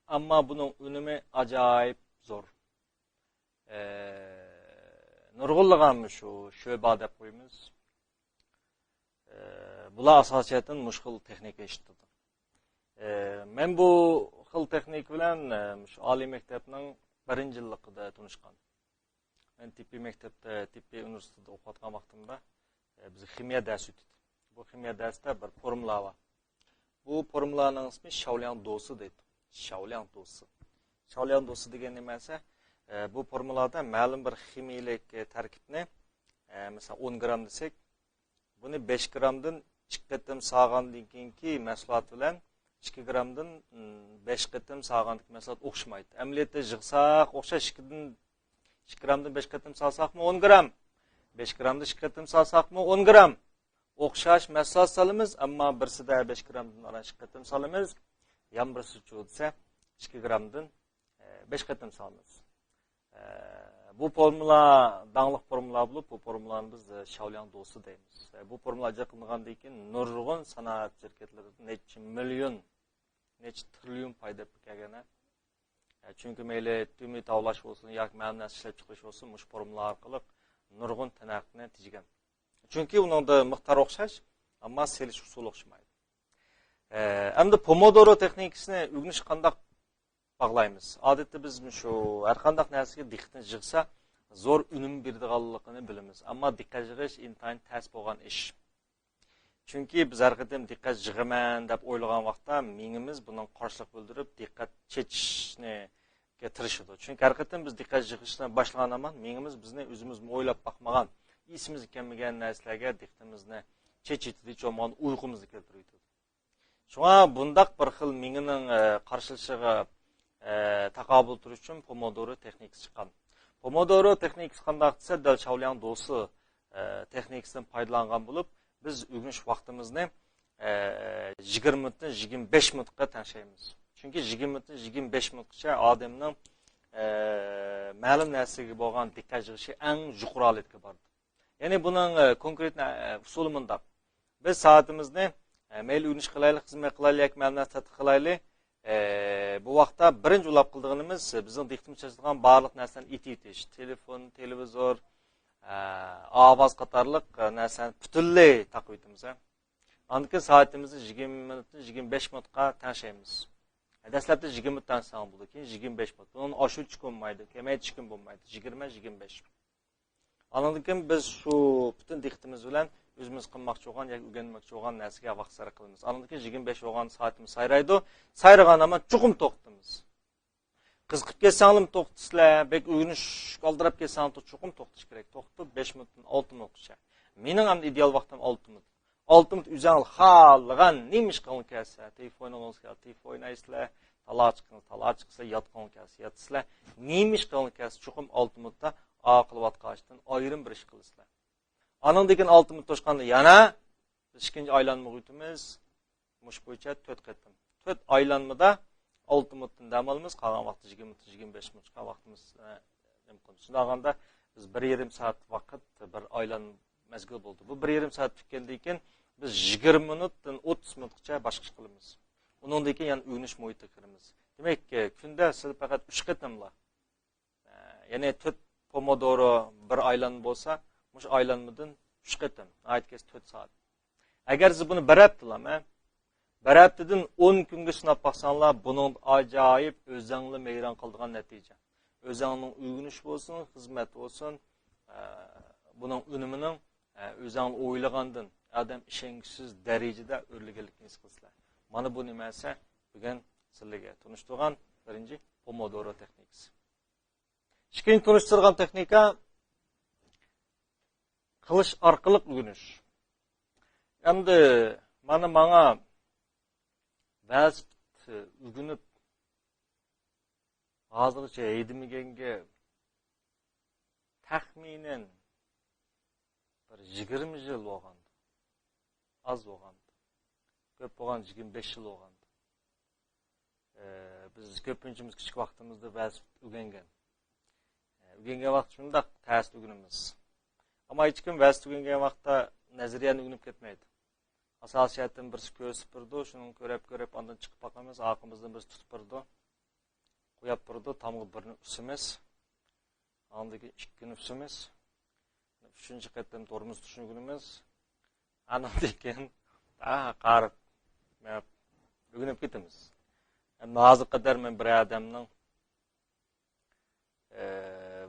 ئەمما بۇنىڭ ئۈنۈمى ئاجايىپ زور. ئە، نۇرغۇنلىغان شۇ شۆبا دەپ قويىمىز. ئە، بۇلار ئاساسىيەتەن مۇشۇ خىل تېخنىكا ئىشلىتىدۇ. ئە، مەن بۇ خىل تېخنىكا بىلەن، ئە، مۇشۇ ئالىي مەكتەپنىڭ بىرىنچى يىللىقىدا تونۇشقان. مەن تېببىي مەكتەپتە، تېببىي ئۇنىۋېرسىتېتتا ئوقۇۋاتقان ۋاقتىمدا، ئە، بىزگە خىمىيە دەرسى ئۆتىدۇ. بۇ خىمىيە دەرسىدە بىر فورمۇلا بار. بۇ فورمۇلانىڭ ئىسمى شاۋلياڭ دوسى دەيدۇ. شاۋلياڭ دوسى. شاۋلياڭ دوسى دېگەن نېمە دېسە، ئە، بۇ فورمۇلادا مەلۇم بىر خىمىيىلىك، ئە، تەركىبنى، ئە، مەسىلەن، ئون گرام دېسەك، بۇنى بەش گرامدىن ئىككى قېتىم سالغاندىن كېيىنكى مەھسۇلات بىلەن ئىككى گرامدىن، ئىم، بەش قېتىم سالغاندىكى مەھسۇلات ئوخشىمايدۇ. ئەمەلىيەتتە يىغساق ئوخشاش، ئىككىدىن، ئىككى گرامدىن بەش قېتىم سالساقمۇ ئون گرام. بەش گرامدا ئىككى قېتىم سالساقمۇ، ئون گرام. ئوخشاش مەھسۇلات سالىمىز، ئەمما بىرسىدە بەش گرامدىن ئاران ئىككى قېتىم سالىمىز. يان بىرسى چۇ دېسە، ئىككى گرامدىن، ئە، بەش قېتىم سالىمىز. ئە، بۇ فورمۇلا داڭلىق فورمۇلا بولۇپ، بۇ فورمۇلانى بىز، ئە، شاۋلياڭ دوسى دەيمىز. ئە، بۇ فورمۇلا ئىجاد قىلىنغاندىن كېيىن نۇرغۇن سانائەت شىركەتلىرىدىن نەچچە مىليون، نەچچە تىرىليون پايدا ئېلىپ كەلگەن. ئە، چۈنكى مەيلى تۈمى تاۋلاش بولسۇن ياكى مەلۇم نەرسە ئىشلەپچىقىرىش بولسۇن، مۇشۇ فورمۇلا ئارقىلىق نۇرغۇن تىنىقنى تېجىگەن. چۈنكى ئۇنىڭدا مىقدار ئوخشاش، ئەمما سېلىش ئۇسۇلى ئوخشىمايدۇ. ئە، ئەمدى پومودورو تېخنىكىسىنى ئۆگىنىش قانداق باغلايمىز؟ ئادەتتە بىز مۇشۇ ھەر قانداق نەرسىگە دىققىتىنى يىغسا، زور ئۈنۈم بېرىدىغانلىقىنى بىلىمىز. ئەمما دىققەت يىغىش ئىنتايىن تەس بولغان ئىش. چۈنكى بىز ھەر قېتىم دىققەت يىغىمەن دەپ ئويلىغان ۋاقىتتا، مېڭىمىز بۇنىڭغا قارشىلىق بىلدۈرۈپ، دىققەت چېچىشنى تىرىشىدۇ. چۈنكى ھەر قېتىم بىز دىققەت يىغىشنى باشلىغان ھامان، مېڭىمىز بىزنى ئۆزىمىزمۇ ئويلاپ باقمىغان، ئېسىمىزگە كەلمىگەن نەرسىلەرگە دىققىتىمىزنى چېچىۋېتىدۇ، ھېچ بولمىغاندا ئۇيقۇمىزنى كەلتۈرۈۋېتىدۇ. شۇڭا بۇنداق بىر خىل مېڭىنىڭ، ئە، قارشىلىشىغا، ئە، تاقابىل تۇرۇش ئۈچۈن پومودورو تېخنىكىسى چىققان. پومودورو تېخنىكىسى قانداق دېسە، دەل شاۋلياڭ دوسى، ئە، تېخنىكىسىدىن پايدىلانغان بولۇپ، بىز ئۆگىنىش ۋاقتىمىزنى، ئە، يىگىرمە مىنۇتتىن يىگىرمە بەش مىنۇتقا تەڭشەيمىز. چۈنكى يىگىرمە مىنۇتتىن يىگىرمە بەش مىنۇتقىچە ئادەمنىڭ، ئە، مەلۇم نەرسىگە بولغان دىققەت يىغىشى ئەڭ يۇقىرى ھالەتكە بارىدۇ. يەنى بۇنىڭ، ئە، كونكرېت، ئە، ئۇسۇلى مۇنداق. بىز سائىتىمىزنى، ئە، مەيلى ئۆگىنىش قىلايلى، خىزمەت قىلايلى ياكى مەلۇم نەرسە تەتقىق قىلايلى. ئە، بۇ ۋاقىتتا بىرىنچى ئويلاپ قىلىدىغىنىمىز، بىزنىڭ دىققىتىمىز چېچىدىغان بارلىق نەرسىلەرنى ئېتىۋېتىش. تېلېفون، تېلېۋىزور، ئە، ئاۋاز قاتارلىق، ئە، نەرسىلەرنى پۈتۈنلەي تاقىۋېتىمىز، ھە. ئاندىن كېيىن سائىتىمىزنى يىگىرمە مىنۇتتىن يىگىرمە بەش مىنۇتقا تەڭشەيمىز. دەسلەپتە يىگىرمە مىنۇت تەڭشىسەڭ بولىدۇ، كېيىن يىگىرمە بەش مىنۇت. بۇنى ئاشۇرۇۋېتىشكىمۇ بولمايدۇ، كېمەيتىشكىمۇ بولمايدۇ. يىگىرمە، يىگىرمە بەش. ئاندىن كېيىن بىز شۇ پۈتۈن دىققىتىمىز بىلەن ئۆزىمىز قىلماقچى بولغان ياكى ئۆگەنمەكچى بولغان نەرسىگە ۋاقىت سەرپ قىلىمىز. ئاندىن كېيىن يىگىرمە بەش بولغان سائىتىمىز سايرايدۇ. سايرىغان ھامان چوقۇم توختىتىمىز. قىزىقىپ كەتسەڭلىمۇ توختىسىلەر، بەك ئۆگىنىش ئالدىراپ كەتسەڭ چوقۇم توختىتىش كېرەك. توختىتىپ بەش مىنۇتتىن ئالتە مىنۇتقىچە. مېنىڭ ئەمدى ئىدېئال ۋاقتىم ئالتە مىنۇت. ئالتە مىنۇت ئۆزۈڭ خالىغان نېمە ئىش قىلغۇڭ كەلسە، تېلېفون ئوينىغۇڭ كەلسە، تېلېفون ئوينايسىلەر، تالاچ قىلغۇڭ، تالاچ قىلسا، ياتقۇڭ كەلسە، ياتىسىلەر. نېمە ئىش قىلغۇڭ كەلسە، چوقۇم ئالتە مىنۇتتا ئا قىلىۋاتقان ئىشتىن ئايرىم بىر ئىش قىلىسىلەر. ئانىڭدىن كېيىن ئالتە مىنۇت توشقاندا يەنە بىز ئىككىنچى ئايلانمىغا ئۆتىمىز. مۇشۇ بويىچە تۆت قېتىم. تۆت ئايلانمىدا ئالتە مىنۇتتىن دەم ئالىمىز، قالغان ۋاقىتتا يىگىرمە مىنۇت، يىگىرمە بەش مىنۇت چىققان ۋاقتىمىز، ئە، نېمە قىلىمىز. شۇنداق قىلغاندا بىز بىر يېرىم سائەت ۋاقىت، بىر ئايلان مەزگىل بولدى. بۇ بىر يېرىم سائەت پۈتكەندىن كېيىن بىز يىگىرمە مىنۇتتىن ئوتتۇز مىنۇتقىچە باشقا ئىش قىلىمىز. ئۇنىڭدىن كېيىن يەنە ئۆگىنىش مۇھىتىغا كىرىمىز. دېمەك، كۈندە سىز پەقەت ئۈچ قېتىملا، ئە، يەنى تۆت پومودورو بىر ئايلانما بولسا، مۇشۇ ئايلانمىدىن ئۈچ قېتىم، ناھايىتى كەس تۆت سائەت. ئەگەر سىز بۇنى بىر ھەپتىلام، ھە؟ بىر ھەپتىدىن ئون كۈنگە سىناپ باقساڭلار، بۇنىڭدا ئاجايىپ ئۆزەڭلار ھەيران قالىدىغان نەتىجە. ئۆزەڭنىڭ ئۆگىنىش بولسۇن، خىزمەت بولسۇن، ئە، بۇنىڭ ئۈنۈمىنىڭ، ئە، ئۆزەڭلار ئويلىغاندىن ئادەم ئىشەنگۈسىز دەرىجىدە ئۆرلىگەنلىكىنى ھېس قىلىسىلەر. مانا بۇ نېمە دېسە، بۈگۈن سىلەرگە تونۇشتۇرغان بىرىنچى پومودورو تېخنىكىسى. ئىككىنچى تونۇشتۇرغان تېخنىكا قىلىش ئارقىلىق ئۆگىنىش. ئەمدى مانا ماڭا ۋېلىسىپىت ئۆگىنىپ، ھازىرغىچە ھەيدىمىگەنگە تەخمىنەن بىر يىگىرمە يىل بولغاندا، ئاز بولغاندا، كۆپ بولغاندا يىگىرمە بەش يىل بولغاندا. ئە، بىز كۆپىنچىمىز كىچىك ۋاقتىمىزدا ۋېلىسىپىت ئۆگەنگەن. ئە، ئۆگەنگەن ۋاقىت شۇنداق تەستە ئۆگىنىمىز. ئەمما ھېچكىم ۋېلىسىپىت ئۆگەنگەن ۋاقىتتا نەزەرىيەنى ئۆگىنىپ كەتمەيدۇ. ئاساسىي جەھەتتىن بىرسى كۆرسىتىپ بېرىدۇ، شۇنى كۆرۈپ كۆرۈپ ئاندىن چىقىپ باقىمىز، ئارقىمىزدىن بىرسى تۇتۇپ بېرىدۇ. قويۇپ بېرىدۇ، تامغا بىرنى ئۈسىمىز. ئاندىن كېيىن ئىككىنى ئۈسىمىز. ئۈچىنچى قېتىم تورمۇز تۇتۇشنى ئۆگىنىمىز. ئاندىن كېيىن، ھە، قارىپ، مەن ئۆگىنىپ كېتىمىز. ئەمما ھازىرغا قەدەر مەن بىر ئادەمنىڭ، ئە،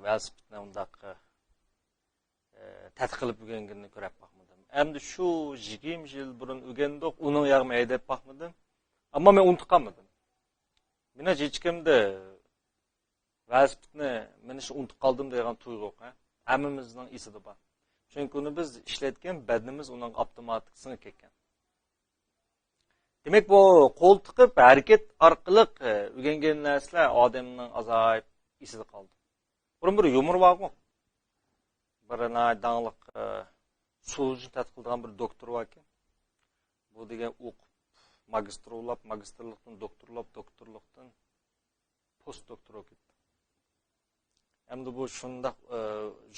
ۋېلىسىپىتنى ئۇنداق، ئە، تەتقىق قىلىپ ئۆگەنگىنىنى كۆرۈپ باقمىدىم. ئەمدى شۇ يىگىرمە يىل بۇرۇن ئۆگەندۇق، ئۇنىڭ ياغىمۇ ھەيدەپ باقمىدىم. ئەمما مەن ئۇنتۇپ قالمىدىم. مېنىڭچە ھېچكىمدە ۋېلىسىپىتنى مىنىشنى ئۇنتۇپ قالدىم دەيدىغان تۇيغۇ يوق، ھە؟ ھەممىمىزنىڭ ئېسىدە بار. چۈنكى ئۇنى بىز ئىشلەتكەن بەدىنىمىز ئۇنىڭغا ئاپتوماتىك سىڭىپ كەتكەن. دېمەك، بۇ قول تىقىپ ھەرىكەت ئارقىلىق، ئە، ئۆگەنگەن نەرسىلەر ئادەمنىڭ ئاجايىپ ئېسىدە قالىدۇ. بۇرۇن بىر يۇمۇر بارغۇ. بىر ناھايىتى داڭلىق، ئە، سۇ ئۈزۈشنى تەتقىق قىلىدىغان بىر دوكتور باركەن. بۇ دېگەن ئوقۇپ، ماگىستىر بولاپ، ماگىستىرلىقتىن دوكتورلاپ، دوكتورلۇقتىن پوست دوكتور بولۇپ كەتتى. ئەمدى بۇ شۇنداق، ئە،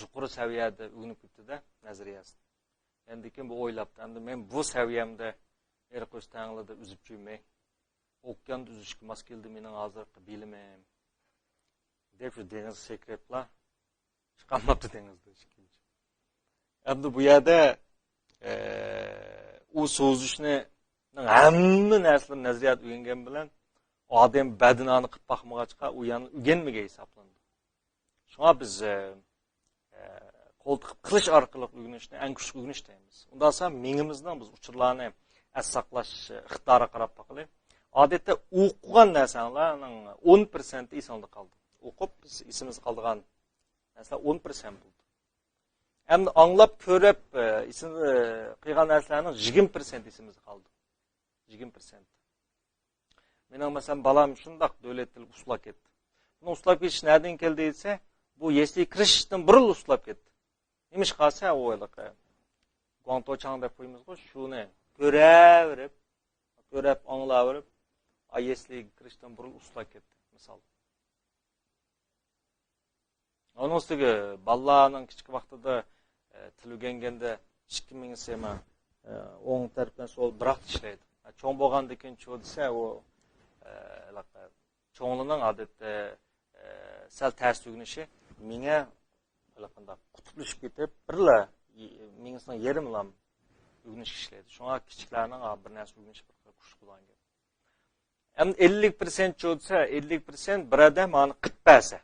يۇقىرى سەۋىيەدە ئۆگىنىپ كېتىدۇ-دە، نەزەرىيەسىنى. ئەمدى كېيىن بۇ ئويلاپتۇ، ئەمدى مەن بۇ سەۋىيەمدە ئېرىق ئۆستەڭلىدە ئۈزۈپ يۈرمەي، ئوكياندا ئۈزۈشكە ماس كېلىدۇ مېنىڭ ھازىرقى بىلىمىم، دەپ شۇ دېڭىزغا سەكرەپلا چىقالماپتۇ دېڭىزدا ئىككىنچى. ئەمدى بۇ يەردە، ئە، ئۇ سۇ ئۈزۈشنى ھەممە نەرسىلەرنى نەزەرىيەدە ئۆگەنگەن بىلەن ئادەم بەدىنانى قىلىپ باقمىغاچقا، ئۇ يەنە ئۆگەنمىگەن ھېسابلىنىدۇ. شۇڭا بىز، ئە، ئە، قول تىقىپ قىلىش ئارقىلىق ئۆگىنىشنى ئەڭ كۈچلۈك ئۆگىنىش دەيمىز. ئۇنداق بولسا مېڭىمىزنىڭ بىز ئۇچۇرلارنى ئەس ساقلاش ئىقتىدارىغا قاراپ باقىلى. ئادەتتە ئوقۇغان نەرسەڭلارنىڭ ئون پىرسەنتى ئېسىڭدە قالىدۇ. ئوقۇپ بىز ئېسىمىزدە قالىدىغان نەرسىلەر ئون پىرسەنت بولىدۇ. ئەمدى ئاڭلاپ، كۆرۈپ، ئە، ئېسىمىزدە قىلغان نەرسىلەرنىڭ يىگىرمە پىرسەنتى ئېسىمىزدە قالىدۇ. يىگىرمە پىرسەنت. مېنىڭ، مەسىلەن، بالام شۇنداق دۆلەت تىلىغا ئۇسسۇلاپ كەتتى. بۇنىڭ ئۇسسۇلاپ كېتىشى نەدىن كەلدى دېسە، بۇ يەسلىگە كىرىشتىن بۇرۇن ئۇسسۇلاپ كەتتى. نېمىشقا دېسە، ئۇ ھېلىقى گۇاڭتوچاڭ دەپ قويىمىزغۇ، شۇنى كۆرەۋېرىپ، كۆرۈپ، ئاڭلاۋېرىپ، ئا، يەسلىگە كىرىشتىن بۇرۇن ئۇسسۇلاپ كەتتى، مىسال. ئۇنىڭ ئۈستىگە بالىلارنىڭ كىچىك ۋاقتىدا، ئە، تىل ئۆگەنگەندە ئىككى مېڭىسى، ئە، ئوڭ تەرەپ بىلەن سول بىراقلا ئىشلەيدۇ. چوڭ بولغاندىن كېيىن چۇ دېسە، ئۇ، ئە، ھېلىقى چوڭلىرىنىڭ ئادەتتە، ئە، سەل تەس ئۆگىنىشى مېڭە ھېلىقانداق قۇتۇپلىشىپ كېتىپ، بىرلا مېڭىسىنىڭ يېرىمىلا ئۆگىنىشكە ئىشلەيدۇ. شۇڭا كىچىكلەرنىڭ بىر نەرسە ئۆگىنىشى بىر خىل كۈچلۈك بولغان گەپ. ئەمدى ئەللىك پىرسەنت چۇ دېسە، ئەللىك پىرسەنت بىر ئادەم مانا قىلىپ بەرسە،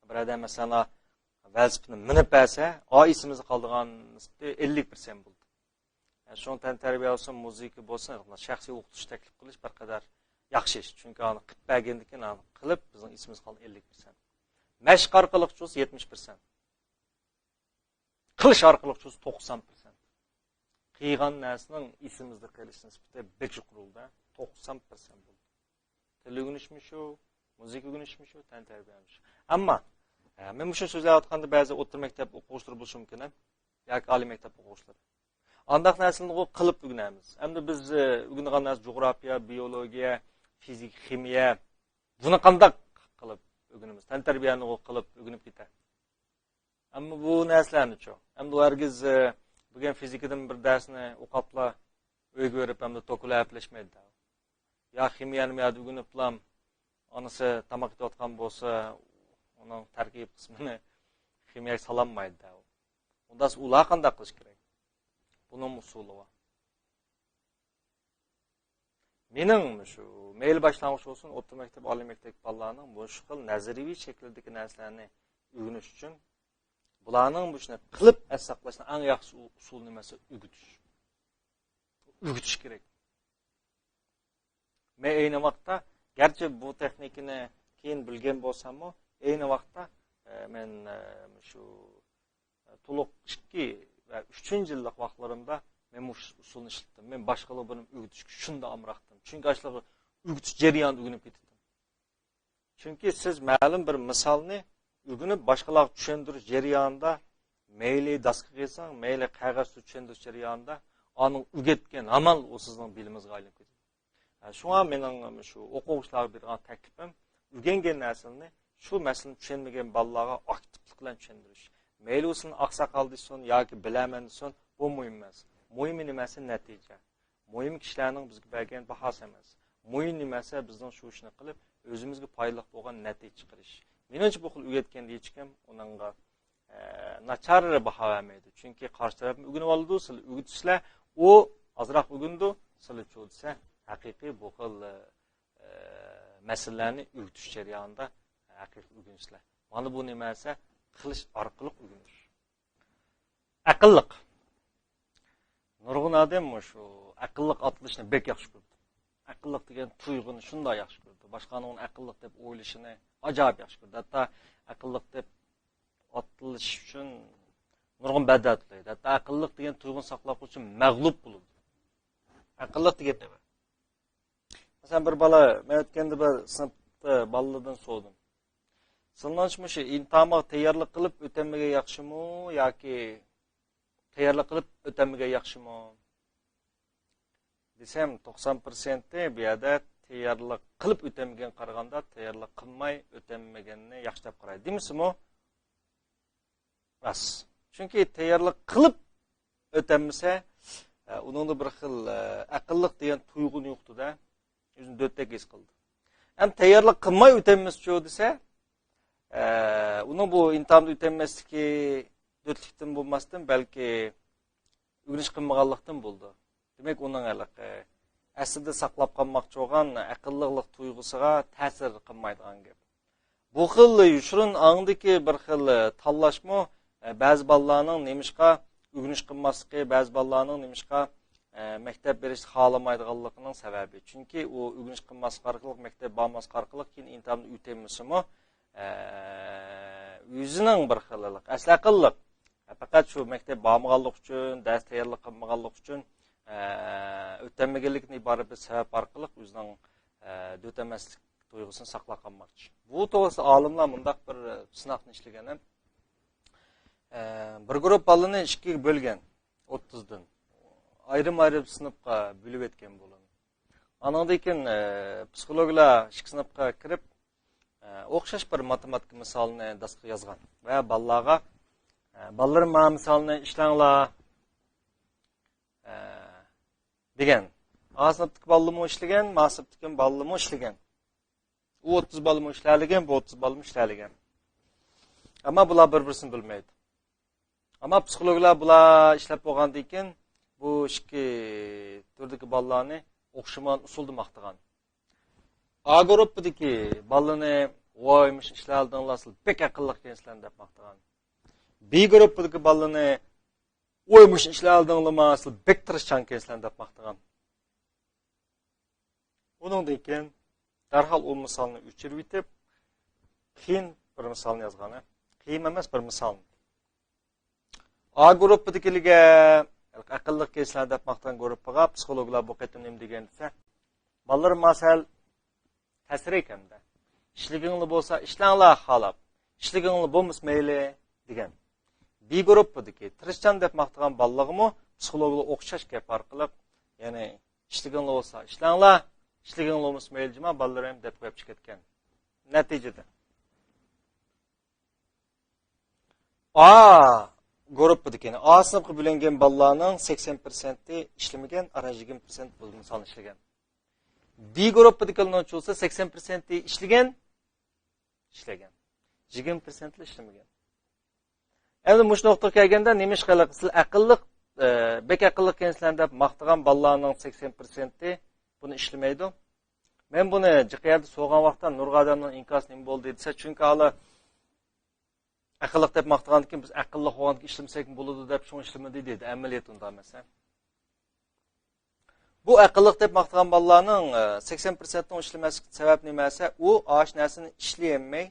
بىر ئادەم، مەسىلەن، ۋېلىسىپىتنى مىنىپ بەرسە، ئا، ئېسىمىزدە قالىدىغان نىسبىتى ئەللىك پىرسەنت بولدى. يەنى شۇڭا تەنتەربىيە بولسۇن، مۇزىكا بولسۇن، شەخسىي ئوقۇتۇش تەكلىپ قىلىش بىر قەدەر ياخشى ئىش. چۈنكى ئانى قىلىپ بەرگەندىن كېيىن، ئانى قىلىپ، بىزنىڭ ئېسىمىزگە قالغان ئەللىك پىرسەنت. مەشىق ئارقىلىق چۇ دېسە، يەتمىش پىرسەنت. قىلىش ئارقىلىق چۇ دېسە، توقسان پىرسەنت. قىلغان نەرسىنىڭ ئېسىمىزدە قېلىش نىسبىتى بەك يۇقىرى بولدى، توقسان پىرسەنت بولدى. تىل ئۆگىنىشمۇ شۇ، مۇزىكا ئۆگىنىشمۇ شۇ، تەنتەربىيەمۇ شۇ. ئەمما، ئە، مەن مۇشۇنى سۆزلەۋاتقاندا بەزى ئوتتۇرا مەكتەپ ئوقۇغۇچىلىرى بولۇشى مۇمكىن، ياكى ئالىي مەكتەپ ئوقۇغۇچىلىرى. ئانداق نەرسىلەرنى قىلىپ ئۆگىنەمىز. ئەمدى بىز، ئە، ئۆگىنىدىغان نەرسە جۇغراپىيە، بىيولوگىيە، فىزىكا، خىمىيە، بۇنى قانداق قىلىپ ئۆگىنىمىز؟ تەنتەربىيەنى قىلىپ ئۆگىنىپ كېتە. ئەمما بۇ نەرسىلەرنىچۇ؟ ئەمدى ئۇ ھەرگىز، ئە، بۈگۈن فىزىكىدىن بىر دەرسنى ئوقۇپلا ئۆيگە بېرىپ، ئەمدى توكىلا ھەپىلەشمەيدۇ. يا خىمىيەنى بۇ يەردە ئۆگىنىپلا، ئانىسى تاماق ئېتىۋاتقان بولسا، ئۇنىڭ تەركىب قىسمىنى خىمىيەگە سالالمايدۇ. ئۇنداق ئۇلار قانداق قىلىش كېرەك؟ بۇنىڭ ئۇسۇلى بار. مېنىڭ شۇ، مەيلى باشلانغۇچ بولسۇن، ئوتتۇرا مەكتەپ، ئالىي مەكتەپ بالىلارنىڭ مۇشۇ خىل نەزەرىيەۋى شەكىلدىكى نەرسىلەرنى ئۆگىنىش ئۈچۈن، بۇلارنىڭ مۇشۇنى قىلىپ ئەس ساقلاشنىڭ ئەڭ ياخشى ئۇ-، ئۇسۇلى نېمە دېسە، ئۆگىتىش. ئۆگىتىش كېرەك. مەن ئەينى ۋاقىتتا، گەرچە بۇ تېخنىكىنى كېيىن بىلگەن بولساممۇ، ئەينى ۋاقىتتا، ئە، مەن، ئە، شۇ تولۇق ئىككى ۋە ئۈچىنچى يىللىق ۋاقىتلىرىمدا مەن مۇشۇ ئۇسۇلنى ئىشلەتتىم. مەن باشقىلارغا بۇنى ئۆگىتىشكە شۇنداق ئامراقتىم. چۈنكى ئاشۇلارغا ئۆگىتىش جەريانىدا ئۆگىنىپ كېتەتتىم. چۈنكى سىز مەلۇم بىر مىسالنى ئۆگىنىپ، باشقىلارغا چۈشەندۈرۈش جەريانىدا، مەيلى داسكىغا يېزىڭ، مەيلى قەغەزدە چۈشەندۈرۈش جەريانىدا، ئانىڭ ئۆگەتكەن ھامان ئۇ سىزنىڭ بىلىمىڭىزگە ئايلىنىپ كېتىدۇ. ھە، شۇڭا مېنىڭ شۇ ئوقۇغۇچىلارغا بېرىدىغان تەكلىپىم، ئۆگەنگەن نەرسىلىرىنى شۇ مەسىلىنى چۈشەنمىگەن بالىلارغا ئاكتىپلىق بىلەن چۈشەندۈرۈش. مەيلى ئۇ سىلىنى ئاقساقال دېسۇن ياكى بىلەرمەن دېسۇن، بۇ مۇھىم ئەمەس. مۇھىمى نېمە دېسە نەتىجە. مۇھىم كىشىلەرنىڭ بىزگە بەرگەن باھاسى ئەمەس. مۇھىم نېمە دېسە بىزنىڭ شۇ ئىشنى قىلىپ، ئۆزىمىزگە پايدىلىق بولغان نەتىجە چىقىرىش. مېنىڭچە بۇ خىل ئۆگەتكەندە ھېچكىم ئۇنىڭغا ئە، ناچار باھا بەرمەيدۇ. چۈنكى قارشى تەرەپمۇ ئۆگىنىۋالىدۇ، سىلەر ئۆگىتىسىلەر، ئۇ ئازراق ئۆگىنىدۇ، سىلەرچۇ دېسە، ھەقىقىي بۇ خىل، ئە، مەسىلىلەرنى ئۆگىتىش جەريانىدا ھەقىقىي ئۆگىنىسىلەر. مانا بۇ نېمە دېسە، قىلىش ئارقىلىق ئۆگىنىش. ئەقىللىق. نۇرغۇن ئادەم مۇشۇ ئەقىللىق ئاتىلىشنى بەك ياخشى كۆرىدۇ. ئەقىللىق دېگەن تۇيغۇنى شۇنداق ياخشى كۆرىدۇ. باشقىلارنىڭ ئۇنى ئەقىللىق دەپ ئويلىشىنى ئاجايىپ ياخشى كۆرىدۇ. ھەتتا ئەقىللىق دەپ ئاتىلىش ئۈچۈن نۇرغۇن بەدەل تۆلەيدۇ. ھەتتا ئەقىللىق دېگەن تۇيغۇنى ساقلاپ قېلىش ئۈچۈن مەغلۇپ بولىدۇ. ئەقىللىق دېگەن نېمە؟ مەسىلەن، بىر بالا، مەن ئۆتكەندە بىر سىنىپتا بالىلاردىن سورىدىم. سىنىش مۇشۇ، ئىمتىھانغا تەييارلىق قىلىپ ئۆتەلمىگەن ياخشىمۇ ياكى تەييارلىق قىلىپ ئۆتەلمىگەن ياخشىمۇ دېسەم، توقسان پىرسەنتى بۇ يەردە تەييارلىق قىلىپ ئۆتەلمىگەنگە قارىغاندا تەييارلىق قىلماي ئۆتەلمىگەننى ياخشى دەپ قارايدۇ. دېمىسىمۇ راست. چۈنكى تەييارلىق قىلىپ ئۆتەلمىسە، ئە، ئۇنىڭدا بىر خىل، ئە، ئەقىللىق دېگەن تۇيغۇنى يوقىتىدۇ. ئۆزىنى دۆتتەك ھېس قىلىدۇ. ھەم تەييارلىق قىلماي ئۆتەلمىسىچۇ دېسە، ئە، ئۇنىڭ بۇ ئىمتىھاندا ئۆتەلمەسلىكى دۆتلۈكتىن بولماستىن، بەلكى ئۆگىنىش قىلمىغانلىقتىن بولىدۇ. دېمەك، ئۇنىڭ ھېلىقى ئەسلىدە ساقلاپ قالماقچى بولغان ئەقىللىقلىق تۇيغۇسىغا تەسىر قىلمايدىغان گەپ. بۇ خىل يوشۇرۇن ئاڭدىكى بىر خىل تاللاشمۇ، ئە، بەزى بالىلارنىڭ نېمىشقا ئۆگىنىش قىلماسلىقى، بەزى بالىلارنىڭ نېمىشقا، ئە، مەكتەپ بېرىشنى خالىمايدىغانلىقىنىڭ سەۋەبى. چۈنكى ئۇ ئۆگىنىش قىلماسلىق ئارقىلىق، مەكتەپ بارماسلىق ئارقىلىق كېيىن ئىمتىھاننى ئۆتەلمىسىمۇ، ئە، ئۆزىنىڭ بىر خىل ئەسلى ئەقىللىق، پەقەت شۇ مەكتەپ بارمىغانلىقى ئۈچۈن، دەرس تەييارلىق قىلمىغانلىقى ئۈچۈن، ئە، ئۆتەلمىگەنلىكىدىن ئىبارەت بىر سەۋەب ئارقىلىق ئۆزىنىڭ، ئە، دۆتەلمەسلىك تۇيغۇسىنى ساقلاپ قالماقچى. بۇ توغرىسىدا ئالىملار مۇنداق بىر سىناقنى ئىشلىگەن. ئە، بىر گۇرۇپ بالىنى ئىككىگە بۆلگەن، ئوتتۇزدىن. ئايرىم-ئايرىم سىنىپقا بۆلۈۋەتكەن بۇلارنى. ئانىڭدىن كېيىن، ئە، پسىخولوگلار ئىككى سىنىپقا كىرىپ، ئە، ئوخشاش بىر ماتېماتىكا مىسالىنى داسقا يازغان ۋە بالىلارغا، ئە، بالىلىرىم، ما مىسالنى ئىشلەڭلار، ئە، دېگەن. ئا سىنىپتىكى بالىلىرىمۇ ئىشلىگەن، ما سىنىپتىكى بالىلىرىمۇ ئىشلىگەن. ئۇ ئوتتۇز بالىمۇ ئىشلەلىگەن، بۇ ئوتتۇز بالىمۇ ئىشلەلىگەن. ئەمما بۇلار بىر-بىرسىنى بىلمەيدۇ. ئەمما پسىخولوگلار بۇلار ئىشلەپ بولغاندىن كېيىن بۇ ئىككى تۈردىكى بالىلارنى ئوخشىمىغان ئۇسۇلدا ماختىغان. ئا گۇرۇپپىدىكى بالىنى، ۋاي، مۇشۇنى ئىشلەۋالدىڭلار، سىلەر بەك ئەقىللىق ئىكەنسىلەر دەپ ماختىغان. بى گۇرۇپپىدىكى بالىنى، ۋاي، مۇشۇنى ئىشلەۋالدىڭلارما، سىلەر بەك تىرىشچان ئىكەنسىلەر دەپ ماختىغان. ئۇنىڭدىن كېيىن دەرھال ئۇ مىسالنى ئۆچۈرۈۋېتىپ، قىيىن بىر مىسالنى يازغان. قىيىن ئەمەس، بىر مىسالنى. ئا گۇرۇپپىدىكىلىگە، ئەقىللىق ئىكەنسىلەر دەپ ماختىغان گۇرۇپپىغا پسىخولوگلار بۇ قېتىم نېمە دېگەن دېسە، بالىلىرىم، ما سەل تەسرەك ھەمدە. ئىشلىگىڭلار بولسا ئىشلەڭلار خالاپ، ئىشلىگىڭلار بولمىسا مەيلى دېگەن. بى گۇرۇپپىدىكى تىرىشچان دەپ ماختىغان بالىلارغىمۇ پسىخولوگلار ئوخشاش گەپ ئارقىلىق، يەنى ئىشلىگىڭلار بولسا ئىشلەڭلار، ئىشلىگىڭلار بولمىسا مەيلى جۇما بالىلىرىم دەپ قويۇپ چىقىۋەتكەن. نەتىجىدە ئا گۇرۇپپىدىكى، يەنى ئا سىنىپقا بۆلۈنگەن بالىلارنىڭ سەكسەن پىرسەنتى ئىشلىمىگەن، ئاران يىگىرمە پىرسەنت بۇ مىسالنى ئىشلىگەن. بى گۇرۇپپىدىكىلەرنىڭچۇ بولسا سەكسەن پىرسەنتى ئىشلىگەن، ئىشلىگەن. يىگىرمە پىرسەنتلا ئىشلىمىگەن. ئەمدى مۇشۇ نۇقتىغا كەلگەندە، نېمىشقا سىلەر ئەقىللىق، ئە، بەك ئەقىللىق ئىكەنسىلەر دەپ ماختىغان بالىلارنىڭ سەكسەن پىرسەنتى بۇنى ئىشلىمەيدۇ؟ مەن بۇنى جىق يەردە سورىغان ۋاقىتتا نۇرغۇن ئادەمنىڭ ئىنكاسى نېمە بولدى دېسە، چۈنكى ھالا ئەقىللىق دەپ ماختىغاندىكىن بىز ئەقىللىق بولغاندىكىن ئىشلىمىسەكمۇ بولىدۇ دەپ شۇڭا ئىشلىمىدى دېدى. ئەمەلىيەت ئۇنداق ئەمەس. بۇ ئەقىللىق دەپ ماختىغان بالىلارنىڭ، ئە، سەكسەن پىرسەنتنىڭ ئىشلىمەسلىك سەۋەب نېمە دېسە، ئۇ ئاشۇ نەرسىنى ئىشلىيەلمەي،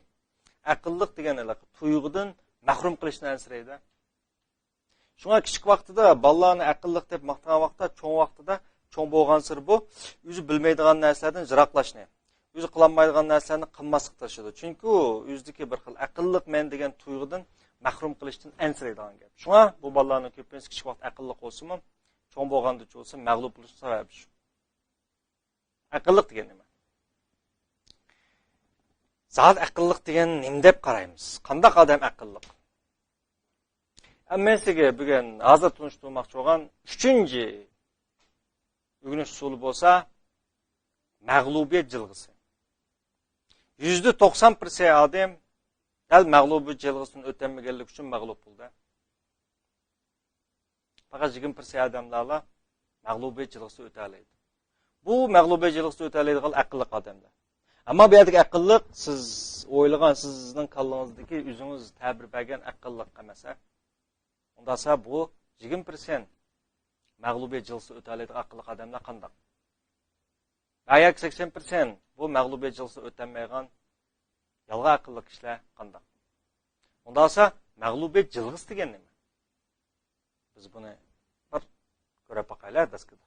ئەقىللىق دېگەن ھېلىقى تۇيغۇدىن مەھرۇم قىلىشتىن ئەنسىرەيدۇ. شۇڭا كىچىك ۋاقتىدا بالىلارنى ئەقىللىق دەپ ماختىغان ۋاقىتتا، چوڭ ۋاقتىدا، چوڭ بولغانسېرى بۇ ئۆزى بىلمەيدىغان نەرسىلەردىن يىراقلاشنى، ئۆزى قىلالمايدىغان نەرسىلەرنى قىلماسلىققا تىرىشىدۇ. چۈنكى ئۇ ئۆزىدىكى بىر خىل ئەقىللىق مەن دېگەن تۇيغۇدىن مەھرۇم قىلىشتىن ئەنسىرەيدىغان گەپ. شۇڭا بۇ بالىلارنىڭ كۆپىنچىسى كىچىك ۋاقىت ئەقىللىق بولسىمۇ، چوڭ بولغاندا بولسا مەغلۇپ بولۇشنىڭ سەۋەبى شۇ. ئەقىللىق دېگەن نېمە؟ زادى ئەقىللىق دېگەن نېمە دەپ قارايمىز؟ قانداق ئادەم ئەقىللىق؟ ھەممە سىزگە بۈگۈن ھازىر تونۇشتۇرماقچى بولغان ئۈچىنچى ئۆگىنىش ئۇسۇلى بولسا مەغلۇبىيەت جىلغىسى. يۈزدە توقسان پىرسەنت ئادەم دەل مەغلۇبىيەت جىلغىسىدىن ئۆتەلمىگەنلىكى ئۈچۈن مەغلۇپ بولدى. پەقەت يىگىرمە پىرسەنت ئادەملەرلا مەغلۇبىيەت جىلغىسىدىن ئۆتەلەيدۇ. بۇ مەغلۇبىيەت جىلغىسىدىن ئۆتەلەيدىغان ئەقىللىق ئادەملەر. ئەمما بۇ يەردىكى ئەقىللىق، سىز ئويلىغان، سىزنىڭ كاللىڭىزدىكى ئۆزىڭىز تەبىر بەرگەن ئەقىللىق ئەمەس، ھە؟ ئۇنداقسا بۇ يىگىرمە پىرسەنت مەغلۇبىيەت جىلغىسىدىن ئۆتەلەيدىغان ئەقىللىق ئادەملەر قانداق؟ ھە، ياكى سەكسەن پىرسەنت بۇ مەغلۇبىيەت جىلغىسىدىن ئۆتەلمەيدىغان يالغان ئەقىللىق كىشىلەر قانداق؟ ئۇنداقسا مەغلۇبىيەت جىلغىسى دېگەن نېمە؟ بىز بۇنى بىر كۆرۈپ باقايلى داسكىدا.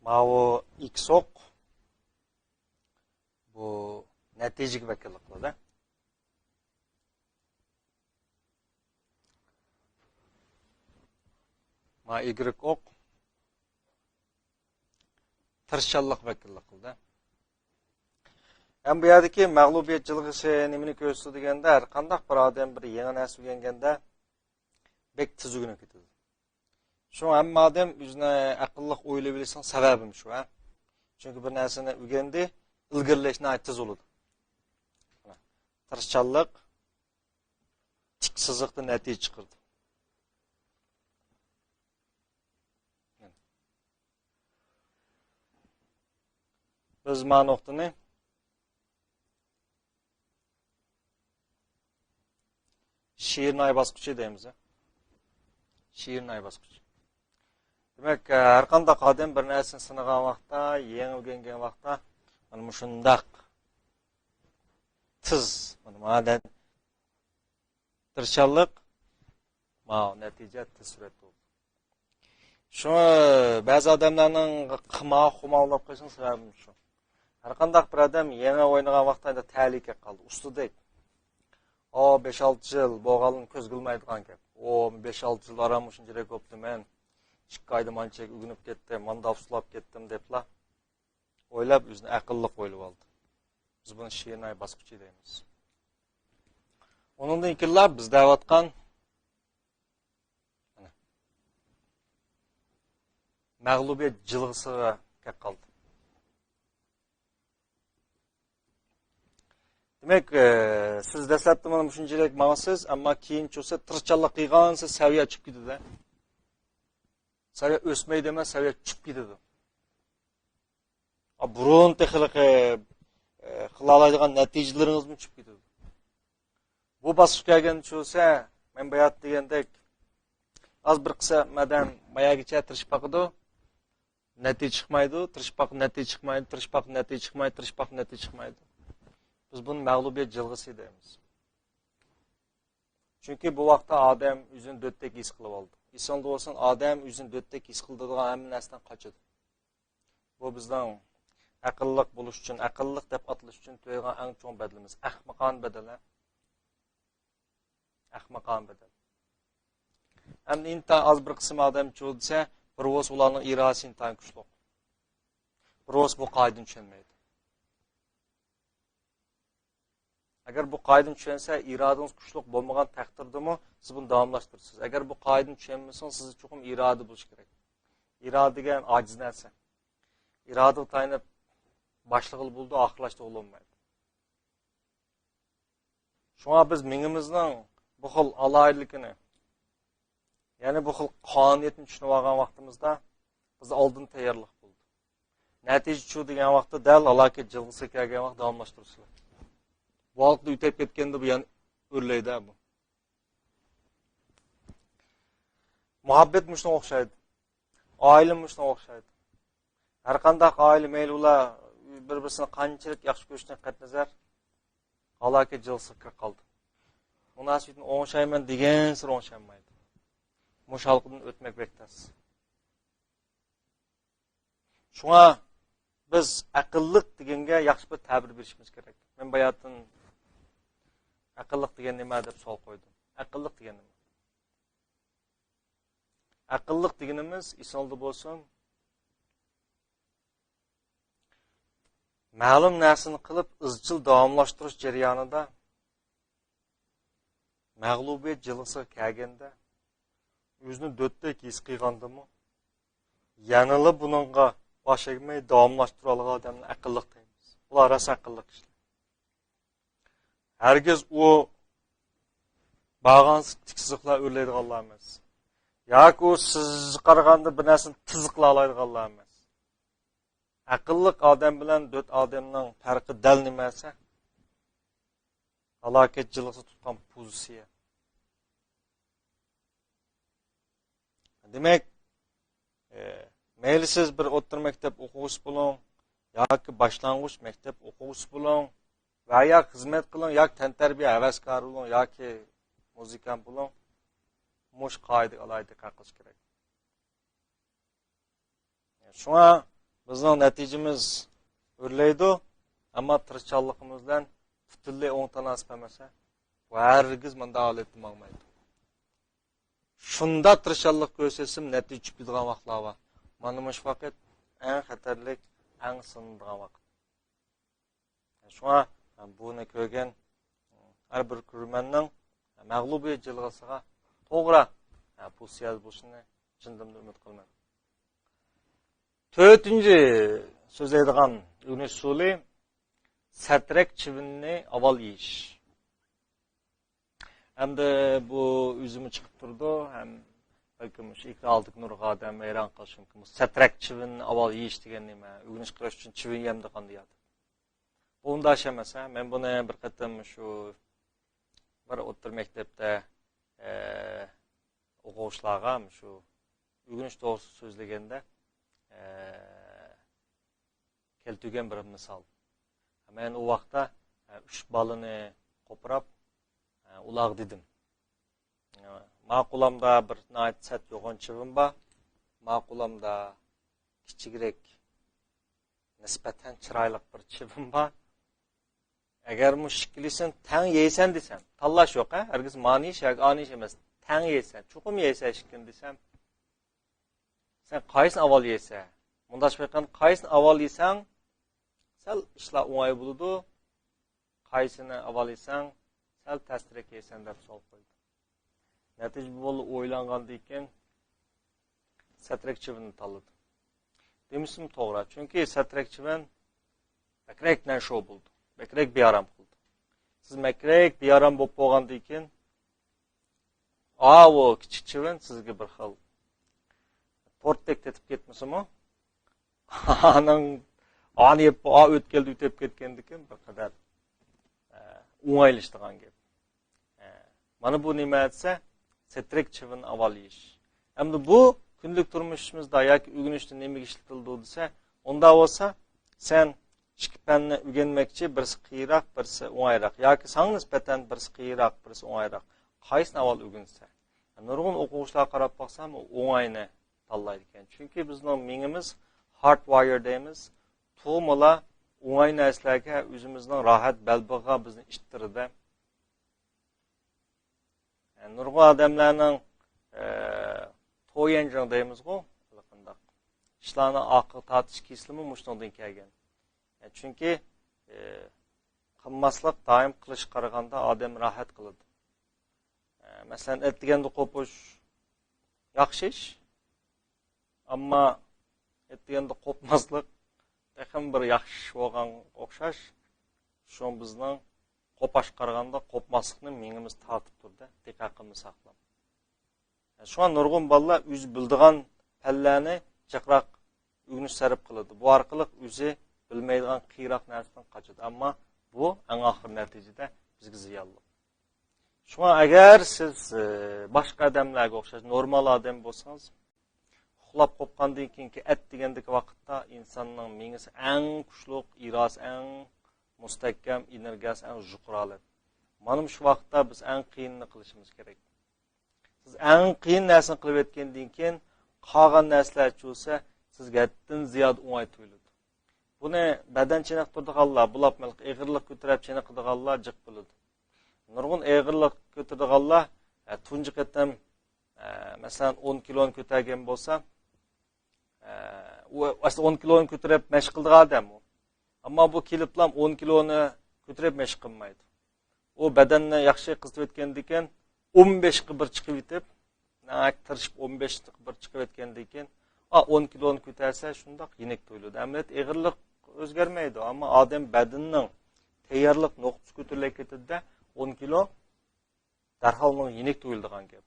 ماۋۇ ئىكس ئوق، نەتىجىگە ۋەكىللىك قىلىدۇ. ما ئىگرېك ئوق تىرىشچانلىق ۋەكىللىك قىلدى. ھەم بۇ يەردىكى مەغلۇبىيەت جىلغىسى نېمىنى كۆرسىتىدۇ دېگەندە، ھەر قانداق بىر ئادەم بىر يېڭى نەرسە ئۆگەنگەندە بەك تېز ئۆگىنىپ كېتىدۇ. شۇڭا ھەممە ئادەم ئۆزىنى ئەقىللىق ئويلىۋېلىشنىڭ سەۋەبىمۇ شۇ، ھە. چۈنكى بىر نەرسىنى ئۆگەندى، ئىلگىرىلەش ناھايىتى تېز بولىدۇ. تىرىشچانلىق تىك سىزىقتىن نەتىجە چىقىرىدۇ. بىز ما نۇقتىنى شېئىرنى ئاي باسقۇچى دەيمىز. شېئىرنى ئاي باسقۇچى. دېمەك، ھەر قانداق ئادەم بىر نەرسىنى سىنىغان ۋاقىتتا، يېڭى ئۆگەنگەن ۋاقىتتا، مانا مۇشۇنداق تېز، مانا، مانا تىرىشچانلىق، ماۋۇ نەتىجە تېز سۈرئەتتە بولىدۇ. شۇڭا بەزى ئادەملەرنىڭ قىمار، خۇمار ئويناپ قېلىشىنىڭ سەۋەبى شۇ. ھەر قانداق بىر ئادەم يېڭى ئوينىغان ۋاقىتتا ئەمدى تەلىيى كەپ قالدى، ئۇستىدەك. ئا، بەش-ئالتە يىل بولغاندىن كۆزگە ئىلمايدىغان گەپ. ئۇ، بەش-ئالتە يىل ئاران مۇشۇنچىلىك بوپتۇ، مەن ئىككى ئايدا مانچىلىك ئۆگىنىپ كەتتىم، مانداق ئۇسلاپ كەتتىم دەپلا ئويلاپ، ئۆزىنى ئەقىللىق ئويلىۋالدى. بىز بۇنى شېئىرنى ئاي باسقۇچى دەيمىز. ئۇنىڭدىن كېيىنلا بىز دەۋاتقان مەغلۇبىيەت جىلغىسىغا كەپ قالدى. دېمەك، ئە، سىز دەسلەپتە مانا مۇشۇنچىلىك ماڭىسىز، ئەمما كېيىنچە بولسا تىرىشچانلىق قىلغانسېرى سەۋىيە چۈشۈپ كېتىدۇ. سەۋىيە ئۆسمەيدۇ ئەمەس، سەۋىيە چۈشۈپ كېتىدۇ. ئا، بۇرۇن تېخىلىقى، ئە، قىلالايدىغان نەتىجىلىرىڭىزمۇ چۈشۈپ كېتىدۇ. بۇ باسقۇچقا كەلگەندە چۈشۈرسە، مەن بايا دېگەندەك، ئاز بىر قىسىم ئادەم باياغىچە تىرىشىپ باقىدۇ، نەتىجە چىقمايدۇ، تىرىشىپ باقىدۇ، نەتىجە چىقمايدۇ، تىرىشىپ باقىدۇ، نەتىجە چىقمايدۇ، تىرىشىپ باقىدۇ، نەتىجە چىقمايدۇ. بىز بۇنى مەغلۇبىيەت جىلغىسى دەيمىز. چۈنكى بۇ ۋاقىتتا ئادەم ئۆزىنى دۆتتەك ھېس قىلىۋالىدۇ. ئېسىڭلاردا بولسۇن، ئادەم ئۆزىنى دۆتتەك ھېس قىلىدىغان ھەممە نەرسىدىن قاچىدۇ. بۇ بىزنىڭ ئەقىللىق بولۇش ئۈچۈن، ئەقىللىق دەپ ئاتىلىش ئۈچۈن تۆلەيدىغان ئەڭ چوڭ بەدىلىمىز. ئەخمىقانە بەدەل، ھە؟ ئەخمىقانە بەدەل. ئەمدى ئىنتايىن ئاز بىر قىسىم ئادەم چۇ دېسە، بىر بولسا ئۇلارنىڭ ئىرادىسى ئىنتايىن كۈچلۈك. بىر بولسا بۇ قائىدىنى چۈشەنمەيدۇ. ئەگەر بۇ قائىدىنى چۈشەنسە، ئىرادىڭىز كۈچلۈك بولمىغان تەقدىردىمۇ سىز بۇنى داۋاملاشتۇرىسىز. ئەگەر بۇ قائىدىنى چۈشەنمىسىڭىز، سىزدە چوقۇم ئىرادە بولۇشى كېرەك. ئىرادە دېگەن ئاجىز نەرسە. ئىرادىگە تايىنىپ باشلىغىلى بولىدۇ، ئاخىرلاشتۇرغىلى بولمايدۇ. شۇڭا بىز مېڭىمىزنىڭ بۇ خىل ئالاھىدىلىكىنى، يەنى بۇ خىل قانۇنىيەتنى چۈشىنىۋالغان ۋاقتىمىزدا، بىز ئالدىن تەييارلىق بولىدۇ. نەتىجە چۇ دېگەن ۋاقىتتا دەل ھالاكەت جىلغىسىگە كەلگەن ۋاقىت داۋاملاشتۇرىسىلەر. بۇ ھالقىدىن ئۆتۈپ كەتكەندە بۇ يەنە ئۆرلەيدۇ بۇ. مۇھەببەت مۇشۇنىڭغا ئوخشايدۇ. ئائىلە مۇشۇنىڭغا ئوخشايدۇ. ھەر قانداق ئائىلە، مەيلى ئۇلار بىر-بىرسىنى قانچىلىك ياخشى كۆرۈشىدىن قەتئىينەزەر، ھالاكەت جىلغىسىغا كىرىپ قالدى. مۇناسىۋىتىنى ئوڭشايمەن دېگەنسېرى ئوڭشايمايدۇ. مۇشۇ ھالقىدىن ئۆتمەك بەك تەس. شۇڭا بىز ئەقىللىق دېگەنگە ياخشى بىر تەبىر بېرىشىمىز كېرەك. مەن باياتىن ئەقىللىق دېگەن نېمە دەپ سوئال قويدۇم. ئەقىللىق دېگەن نېمە؟ ئەقىللىق دېگىنىمىز، ئېسىڭلاردا بولسۇن، مەلۇم نەرسىنى قىلىپ ئىزچىل داۋاملاشتۇرۇش جەريانىدا مەغلۇبىيەت جىلغىسىغا كەلگەندە، ئۆزىنى دۆتتەك ھېس قىلغاندىمۇ، يەنىلا بۇنىڭغا باش ئەگمەي داۋاملاشتۇرالىغان ئادەمنى ئەقىللىق دەيمىز. ئۇلار راست ئەقىللىق كىشىلەر. ھەرگىز ئۇ بارغانسېرى تىك سىزىقلار ئۆرلەيدىغانلار ئەمەس. ياكى ئۇ سىزىققا قارىغاندا بىر نەرسىنى تېز قىلالايدىغانلار ئەمەس. ئەقىللىق ئادەم بىلەن دۆت ئادەمنىڭ پەرقى دەل نېمە دېسە، ھالاكەت جىلغىسى تۇتقان پوزىتسىيە. دېمەك، ئە، مەيلى سىز بىر ئوتتۇرا مەكتەپ ئوقۇغۇچىسى بولۇڭ، ياكى باشلانغۇچ مەكتەپ ئوقۇغۇچىسى بولۇڭ، ۋە يا خىزمەت قىلىڭ، ياكى تەنتەربىيە ھەۋەسكارى بولۇڭ، ياكى مۇزىكانت بولۇڭ، مۇشۇ قائىدىگە ئالاھىدە دىققەت قىلىش كېرەك. شۇڭا بىزنىڭ نەتىجىمىز ئۆرلەيدۇ، ئەمما تىرىشچانلىقىمىز بىلەن پۈتۈنلەي ئوڭ تاناسىپ ئەمەسە، بۇ ھەرگىز مۇنداق ھالەتتە ماڭمايدۇ. شۇنداق تىرىشچانلىق كۆرسەتسىمۇ، نەتىجە چۈشمەيدىغان ۋاقىتلار بار. مانا مۇشۇ ۋاقىت ئەڭ خەتەرلىك، ئەڭ سىنىدىغان ۋاقىت. شۇڭا بۇنى كۆرگەن ھەر بىر كۆرۈرمەننىڭ مەغلۇبىيەت جىلغىسىغا توغرا پوزىتسىيەدە بولۇشىنى چىن دىلىمدىن ئۈمىد قىلىمەن. تۆتىنچى سۆزلەيدىغان ئۆگىنىش ئۇسۇلى، سەترەك چىۋىننى ئاۋۋال يېيىش. ئەمدى بۇ ئۆزىمۇ چىقىپ تۇرىدۇ، ھەم بەلكىم شۇ ئېكران ئالدىدىكى نۇرغۇن ئادەم ھەيران قېلىشى مۇمكىن. بۇ سەترەك چىۋىن ئاۋۋال يېيىش دېگەن نېمە؟ ئۆگىنىش قىلىش ئۈچۈن چىۋىن يەمدۇ قانداق يەردە؟ بۇ ئۇنداق ئىش ئەمەس، ھە؟ مەن بۇنى بىر قېتىم شۇ بىر ئوتتۇرا مەكتەپتە، ئە، ئوقۇغۇچىلارغا شۇ ئۆگىنىش توغرىسىدا سۆزلىگەندە، ئە، كەلتۈرگەن بىر مىسال. مەن ئۇ ۋاقىتتا، ئە، ئۈچ بالىنى قوپۇراپ، ئە، ئۇلارغا دېدىم. ئە، ما قولامدا بىر ناھايىتى سەت يوغان چىۋىن بار. ما قولامدا كىچىكرەك، نىسبەتەن چىرايلىق بىر چىۋىن بار. ئەگەر مۇشۇ ئىككىلىسىنى تەڭ يەيسەن دېسەم، تاللاش يوق، ھە؟ ھەرگىز مانى يېيىش ياكى ئانى يېيىش ئەمەس. تەڭ يەيسەن، چوقۇم يەيسەن ئىككىنى دېسەم، سەن قايسىنى ئاۋۋال يەيسەن؟ مۇنداق قىلغان، قايسىنى ئاۋۋال يېسەڭ، سەل ئىشلار ئوڭاي بولىدۇ. قايسىنى ئاۋۋال يېسەڭ، سەل تەستىرەك يەيسەن دەپ سوئال قويدى. نەتىجە بۇ ئويلانغاندىن كېيىن سەترەك چىۋىننى تاللىدىم. دېمىسىمۇ توغرا، چۈنكى سەترەك چىۋىن بەكرەك نەشو بولىدۇ، بەكرەك بىئارام قىلىدۇ. سىز بەكرەك بىئارام بولۇپ بولغاندىن كېيىن، ئاۋۇ كىچىك چىۋىن سىزگە بىر خىل تورتتەك تېتىپ كەتمىسىمۇ، ئانىڭ ئانى يەپ، ئا ئۆتكەلدە ئۆتۈپ كەتكەندىكىن بىر قەدەر، ئە، ئوڭايلىشىدىغان گەپ. ئە، مانا بۇ نېمە دېسە، سەترەك چىۋىن ئاۋۋال يېيىش. ئەمدى بۇ كۈندىلىك تۇرمۇشىمىزدا ياكى ئۆگىنىشتە نېمىگە ئىشلىتىلىدۇ دېسە، ئۇنداق بولسا، سەن ئىككى پەننى ئۆگەنمەكچى، بىرسى قىيىنراق، بىرسى ئوڭايراق. ياكى ساڭا نىسبەتەن بىرسى قىيىنراق، بىرسى ئوڭايراق. قايسىنى ئاۋۋال ئۆگىنىسەن؟ نۇرغۇن ئوقۇغۇچىلارغا قاراپ باقسام، ئۇ ئوڭاينى تاللايدىكەن. چۈنكى بىزنىڭ مېڭىمىز، ھاردۋاير دەيمىز، تۇغمىلا ئوڭاي نەرسىلەرگە، ئۆزىمىزنىڭ راھەت بەلبېغىغا بىزنى ئىتتىرىدۇ. نۇرغۇن ئادەملەرنىڭ، ئە، تويەنجىڭ دەيمىزغۇ، قانداق ئىشلارنى ئارقىغا تارتىش كېسىلىمۇ مۇشۇنىڭدىن كەلگەن. چۈنكى، ئە، قىلماسلىق دائىم قىلىشقا قارىغاندا ئادەم راھەت قىلىدۇ. ئە، مەسىلەن، ئەتىگەندە قوپۇش ياخشى ئىش. ئەمما ئەتىگەندە قوپماسلىق تېخىمۇ بىر ياخشى ئىش بولغانغا ئوخشاش. شۇڭا بىزنىڭ قوپاشقا قارىغاندا قوپماسلىقنى مېڭىمىز تارتىپ تۇرىدۇ، دىققەت قىلمىساقلا. شۇڭا نۇرغۇن بالىلار ئۆزى بىلىدىغان پەنلەرنى جىقراق ئۆگىنىش سەرپ قىلىدۇ. بۇ ئارقىلىق ئۆزى بىلمەيدىغان قىيىنراق نەرسىدىن قاچىدۇ. ئەمما بۇ ئەڭ ئاخىر نەتىجىدە بىزگە زىيانلىق. شۇڭا ئەگەر سىز، ئى، باشقا ئادەملەرگە ئوخشاش نورمال ئادەم بولسىڭىز، ئۇخلاپ قوپقاندىن كېيىنكى ئەتىگەندىكى ۋاقىتتا ئىنساننىڭ مېڭىسى ئەڭ كۈچلۈك، ئىرادىسى ئەڭ مۇستەھكەم، ئېنېرگىيەسى ئەڭ يۇقىرى ھالەت. مانا مۇشۇ ۋاقىتتا بىز ئەڭ قىيىنىنى قىلىشىمىز كېرەك. سىز ئەڭ قىيىن نەرسىنى قىلىۋەتكەندىن كېيىن، قالغان نەرسىلەرچە بولسا، سىزگە ھەددىدىن زىيادە ئوڭاي تۇيۇلىدۇ. بۇنى بەدەن چېنىقتۇرىدىغانلار، بولۇپمۇ ئېغىرلىق كۆتۈرۈپ چېنىقىدىغانلار جىق بىلىدۇ. نۇرغۇن ئېغىرلىق كۆتۈرىدىغانلار، ئە، تۇنجى قېتىم، ئە، مەسىلەن، ئون كىلونى كۆتەرگەن بولسا، ئە، ئۇ ئەسلى ئون كىلونى كۆتۈرۈپ مەشىق قىلىدىغان ئادەم ئۇ. ئەمما بۇ كېلىپلا ئون كىلونى كۆتۈرۈپ مەشىق قىلمايدۇ. ئۇ بەدەننى ياخشى قىزىتىۋەتكەندىن كېيىن، ئون بەشكە بىر چىقىۋېتىپ، ناھايىتى تىرىشىپ ئون بەشكە بىر چىقىۋەتكەندىن كېيىن، ئا، ئون كىلونى كۆتەرسە شۇنداق يېنىك تۇيۇلىدۇ. ئەمەلىيەتتە ئېغىرلىق ئۆزگەرمەيدۇ، ئەمما ئادەم بەدىنىنىڭ تەييارلىق نۇقتىسى كۆتۈرۈلۈپ كېتىدۇ-دە، ئون كىلو دەرھال ئۇنىڭ يېنىك تۇيۇلىدىغان گەپ.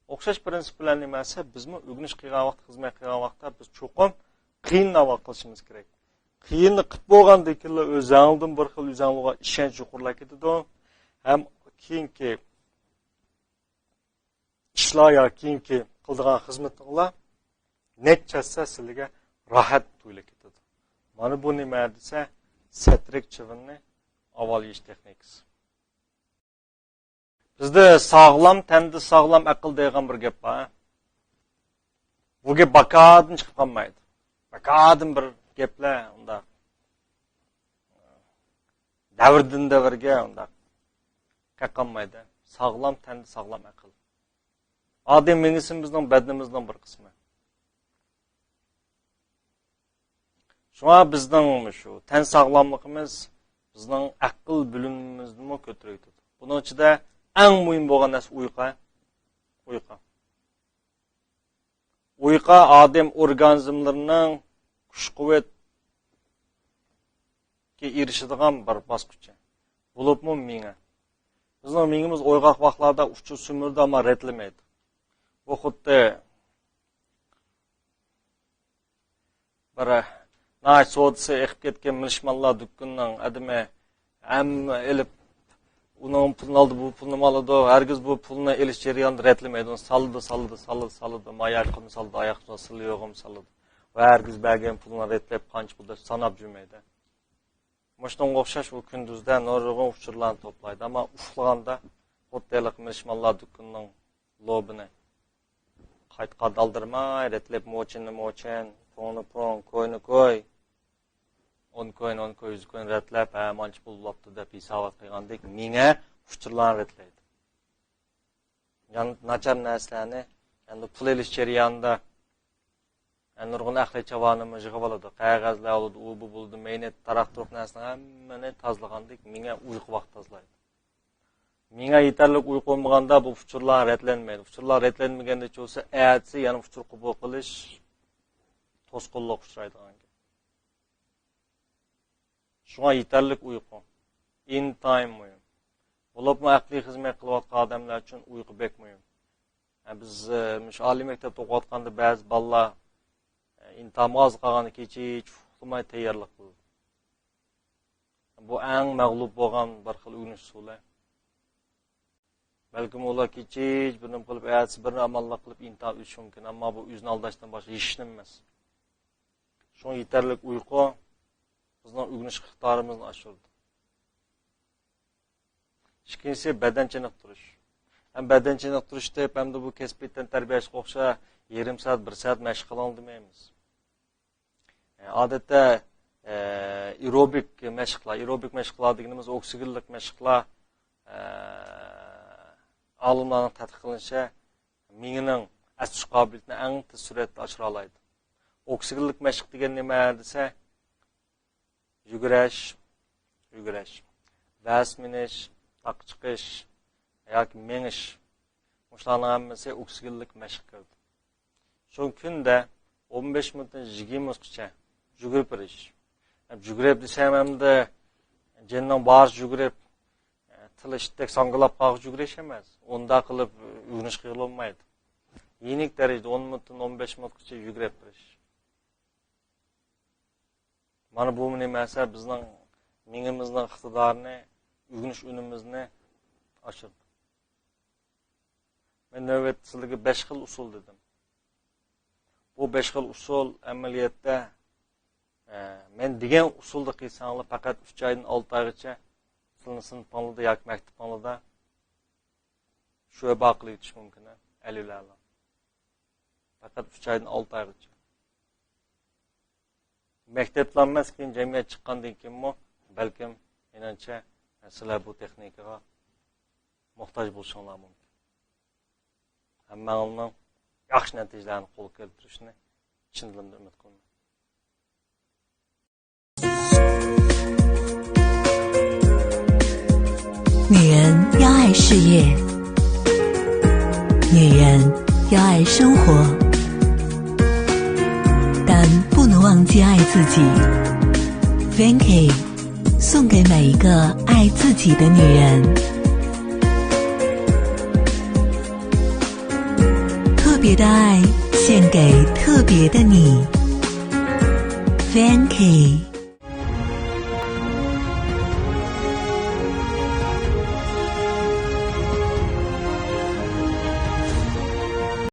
ئوخشاش پىرىنسىپ بىلەن نېمە دېسە، بىزمۇ ئۆگىنىش قىلغان ۋاقىت، خىزمەت قىلغان ۋاقىتتا بىز چوقۇم قىيىننى ئاۋۋال قىلىشىمىز كېرەك. قىيىننى قىلىپ بولغاندىن كېيىنلا ئۆزەڭدىن بىر خىل ئۆزەڭلىگە ئىشەنچ يۇقىرىلاپ كېتىدۇ. ھەم كېيىنكى ئىشلار يا كېيىنكى قىلىدىغان خىزمىتىڭلار نەچچە ھەسسە سىلىگە راھەت تۇيۇلۇپ كېتىدۇ. مانا بۇ نېمە دېسە، سەترەك چىۋىننى ئاۋۋال يېيىش تېخنىكىسى. بىزدە ساغلام تەندە ساغلام ئەقىل دەيدىغان بىر گەپ بار. بۇ گەپ بەكاردىن چىقىپ قالمايدۇ. بەكاردىن بىر گەپلەر ئۇنداق. دەۋردىن دەۋرگە ئۇنداق قېقالمايدۇ. ساغلام تەندە ساغلام ئەقىل. ئادەم مېڭىسى بىزنىڭ بەدىنىمىزنىڭ بىر قىسمى. شۇڭا بىزنىڭ شۇ تەن ساغلاملىقىمىز بىزنىڭ ئەقىل بۆلۈمىمىزنىمۇ كۆتۈرۈۋېتىدۇ. بۇنىڭ ئىچىدە ئەڭ مۇھىم بولغان نەرسە ئۇيقۇ. ئۇيقۇ. ئۇيقۇ ئادەم ئورگانىزملىرىنىڭ كۈچ-قۇۋۋەتكە ئېرىشىدىغان بىر باسقۇچى. بولۇپمۇ مېڭە. بىزنىڭ مېڭىمىز ئويغاق ۋاقىتلاردا ئۇچۇر سۈمۈرىدۇ، ئەمما رەتلىمەيدۇ. بۇ خۇددى بىر ناھايىتى سودىسى ئېقىپ كەتكەن مىلىشمانلار دۇكىنىنىڭ ئادىمى ھەممە ئېلىپ، ئۇنىڭ پۇلىنى ئالدى، بۇ پۇلنىمۇ ئالىدۇ. ھەرگىز بۇ پۇلنى ئېلىش جەريانىدا رەتلىمەيدۇ. ئۇنى سالىدۇ، سالىدۇ، سالىدۇ، سالىدۇ. ماياكىنى سالىدۇ، ئاياقنى سالىدۇ، ئاياقنى سىلى يوغىمۇ سالىدۇ. ۋە ھەرگىز بەرگەن پۇلىنى رەتلەپ قانچە پۇل دەپ ساناپ يۈرمەيدۇ. مۇشۇنىڭغا ئوخشاش ئۇ كۈندۈزدە نۇرغۇن ئۇچۇرلارنى توپلايدۇ. ئەمما ئۇخلىغاندا خۇددى ھېلىقى مىلىشمانلار دۇكىنىنىڭ لوبىنى قايتا-قايتا ئالدىرىماي، رەتلەپ موچىنى موچىن، پۇڭنى پۇڭ، كوينى كوي، ئون كوين، ئون كوين، يۈز كوين رەتلەپ، ھە، مانچە پۇل بوپتۇ دەپ ھېسابات قىلغاندەك مېڭە ئۇچۇرلارنى رەتلەيدۇ. يەنى ناچار نەرسىلەرنى، يەنى پۇل ئېلىش جەريانىدا، يەنى نۇرغۇن ئەقلىي چاۋانىمۇ يىغىۋالىدۇ. قەغەزلەر بولىدۇ، ئۇ بۇ بولىدۇ، مەينەت، تاراق-تۇرۇق نەرسىنىڭ ھەممىنى تازىلىغاندەك مېڭە ئۇيقۇ ۋاقتى تازىلايدۇ. مېڭە يېتەرلىك ئۇيقۇ بولمىغاندا بۇ ئۇچۇرلار رەتلەنمەيدۇ. ئۇچۇرلار رەتلەنمىگەندە چولسا ئەتىسى يەنە ئۇچۇر قوبۇل قىلىش توسقۇنلۇققا ئۇچرايدىغان گەپ. شۇڭا يېتەرلىك ئۇيقۇ ئىنتايىن مۇھىم. بولۇپمۇ ئەقلىي خىزمەت قىلىۋاتقان ئادەملەر ئۈچۈن ئۇيقۇ بەك مۇھىم. ھە، بىز، ئە، مۇشۇ ئالىي مەكتەپتە ئوقۇۋاتقاندا بەزى بالىلار، ئە، ئىمتىھانغا ھازىر قالغاندا كېچىچە ئۇخلىماي تەييارلىق قىلىدۇ. بۇ ئەڭ مەغلۇپ بولغان بىر خىل ئۆگىنىش ئۇسۇلى. بەلكىم ئۇلار كېچىچە بىر نېمە قىلىپ، ئەتىسى بىرنى ئامانلىق قىلىپ ئىمتىھان ئۆتۈشى مۇمكىن. ئەمما بۇ ئۆزىنى ئالداشتىن باشقا ھېچنېمە ئەمەس. شۇڭا يېتەرلىك ئۇيقۇ بىزنىڭ ئۆگىنىش ئىقتىدارىمىزنى ئاشۇرىدۇ. ئىككىنچىسى، بەدەن چېنىقتۇرۇش. ھەم بەدەن چېنىقتۇرۇش دەپ، ھەمدە بۇ كەسپىي تەنتەربىيەلەشكە ئوخشاش يېرىم سائەت، بىر سائەت مەشىق قىلىڭ دېمەيمىز. ئادەتتە، ئە، ئېروبىك مەشىقلار، ئېروبىك مەشىقلار دېگىنىمىز ئوكسىگېنلىق مەشىقلار، ئە، ئالىملارنىڭ تەتقىق قىلىشىچە، مېڭىنىڭ ئەس چۈشۈش قابىلىيىتىنى ئەڭ تېز سۈرئەتتە ئاشۇرالايدۇ. ئوكسىگېنلىق مەشىق دېگەن نېمە دېسە، يۈگۈرۈش، يۈگۈرۈش، ۋەس مىنىش، تاغقا چىقىش ياكى مېڭىش، مۇشۇلارنىڭ ھەممىسى ئوكسىگېنلىك مەشىق كىرىدۇ. شۇ كۈندە ئون بەش مىنۇتتىن يىگىرمە مىنۇتقىچە يۈگۈرۈپ بېرىش. يۈگۈرۈپ دېسەم، ئەمدى جېنىنىڭ بارىچە يۈگۈرۈپ، تىلى ئىتتەك ساڭگىلاپ قالغۇچە يۈگۈرۈش ئەمەس. ئۇنداق قىلىپ ئۆگىنىش قىلغىلى بولمايدۇ. يېنىك دەرىجىدە ئون مىنۇتتىن ئون بەش مىنۇتقىچە يۈگۈرۈپ بېرىش. مانا بۇ نېمە دېسە، بىزنىڭ مېڭىمىزنىڭ ئىقتىدارىنى، ئۆگىنىش ئۈنۈمىمىزنى ئاشۇرىدۇ. مەن نۆۋەتتە سىلەرگە بەش خىل ئۇسۇل دېدىم. بۇ بەش خىل ئۇسۇل ئەمەلىيەتتە، ئە، مەن دېگەن ئۇسۇلدا قىلساڭلار، پەقەت ئۈچ ئايدىن ئالتە ئايغىچە سىلەرنىڭ سىنىپىڭلاردا ياكى مەكتىپىڭلاردا شۇ ئەباقىلى يېتىش مۇمكىن، ئەلىۋلەرلا. پەقەت ئۈچ ئايدىن ئالتە ئايغىچە. مەكتەپلا ئەمەس، كېيىن جەمئىيەت چىققاندىن كېيىنمۇ بەلكىم، مېنىڭچە، سىلەر بۇ تېخنىكىغا موھتاج بولۇشۇڭلار مۇمكىن. ھەممەڭلارنىڭ ياخشى نەتىجىلەرنى قولغا كەلتۈرۈشىنى چىن دىلىمدىن ئۈمىد قىلىمەن. 女人要爱事业，女人要爱生活，但不能忘记爱自己。Vanke 送给每一个爱自己的女人。特别的爱，献给特别的你。Vanke。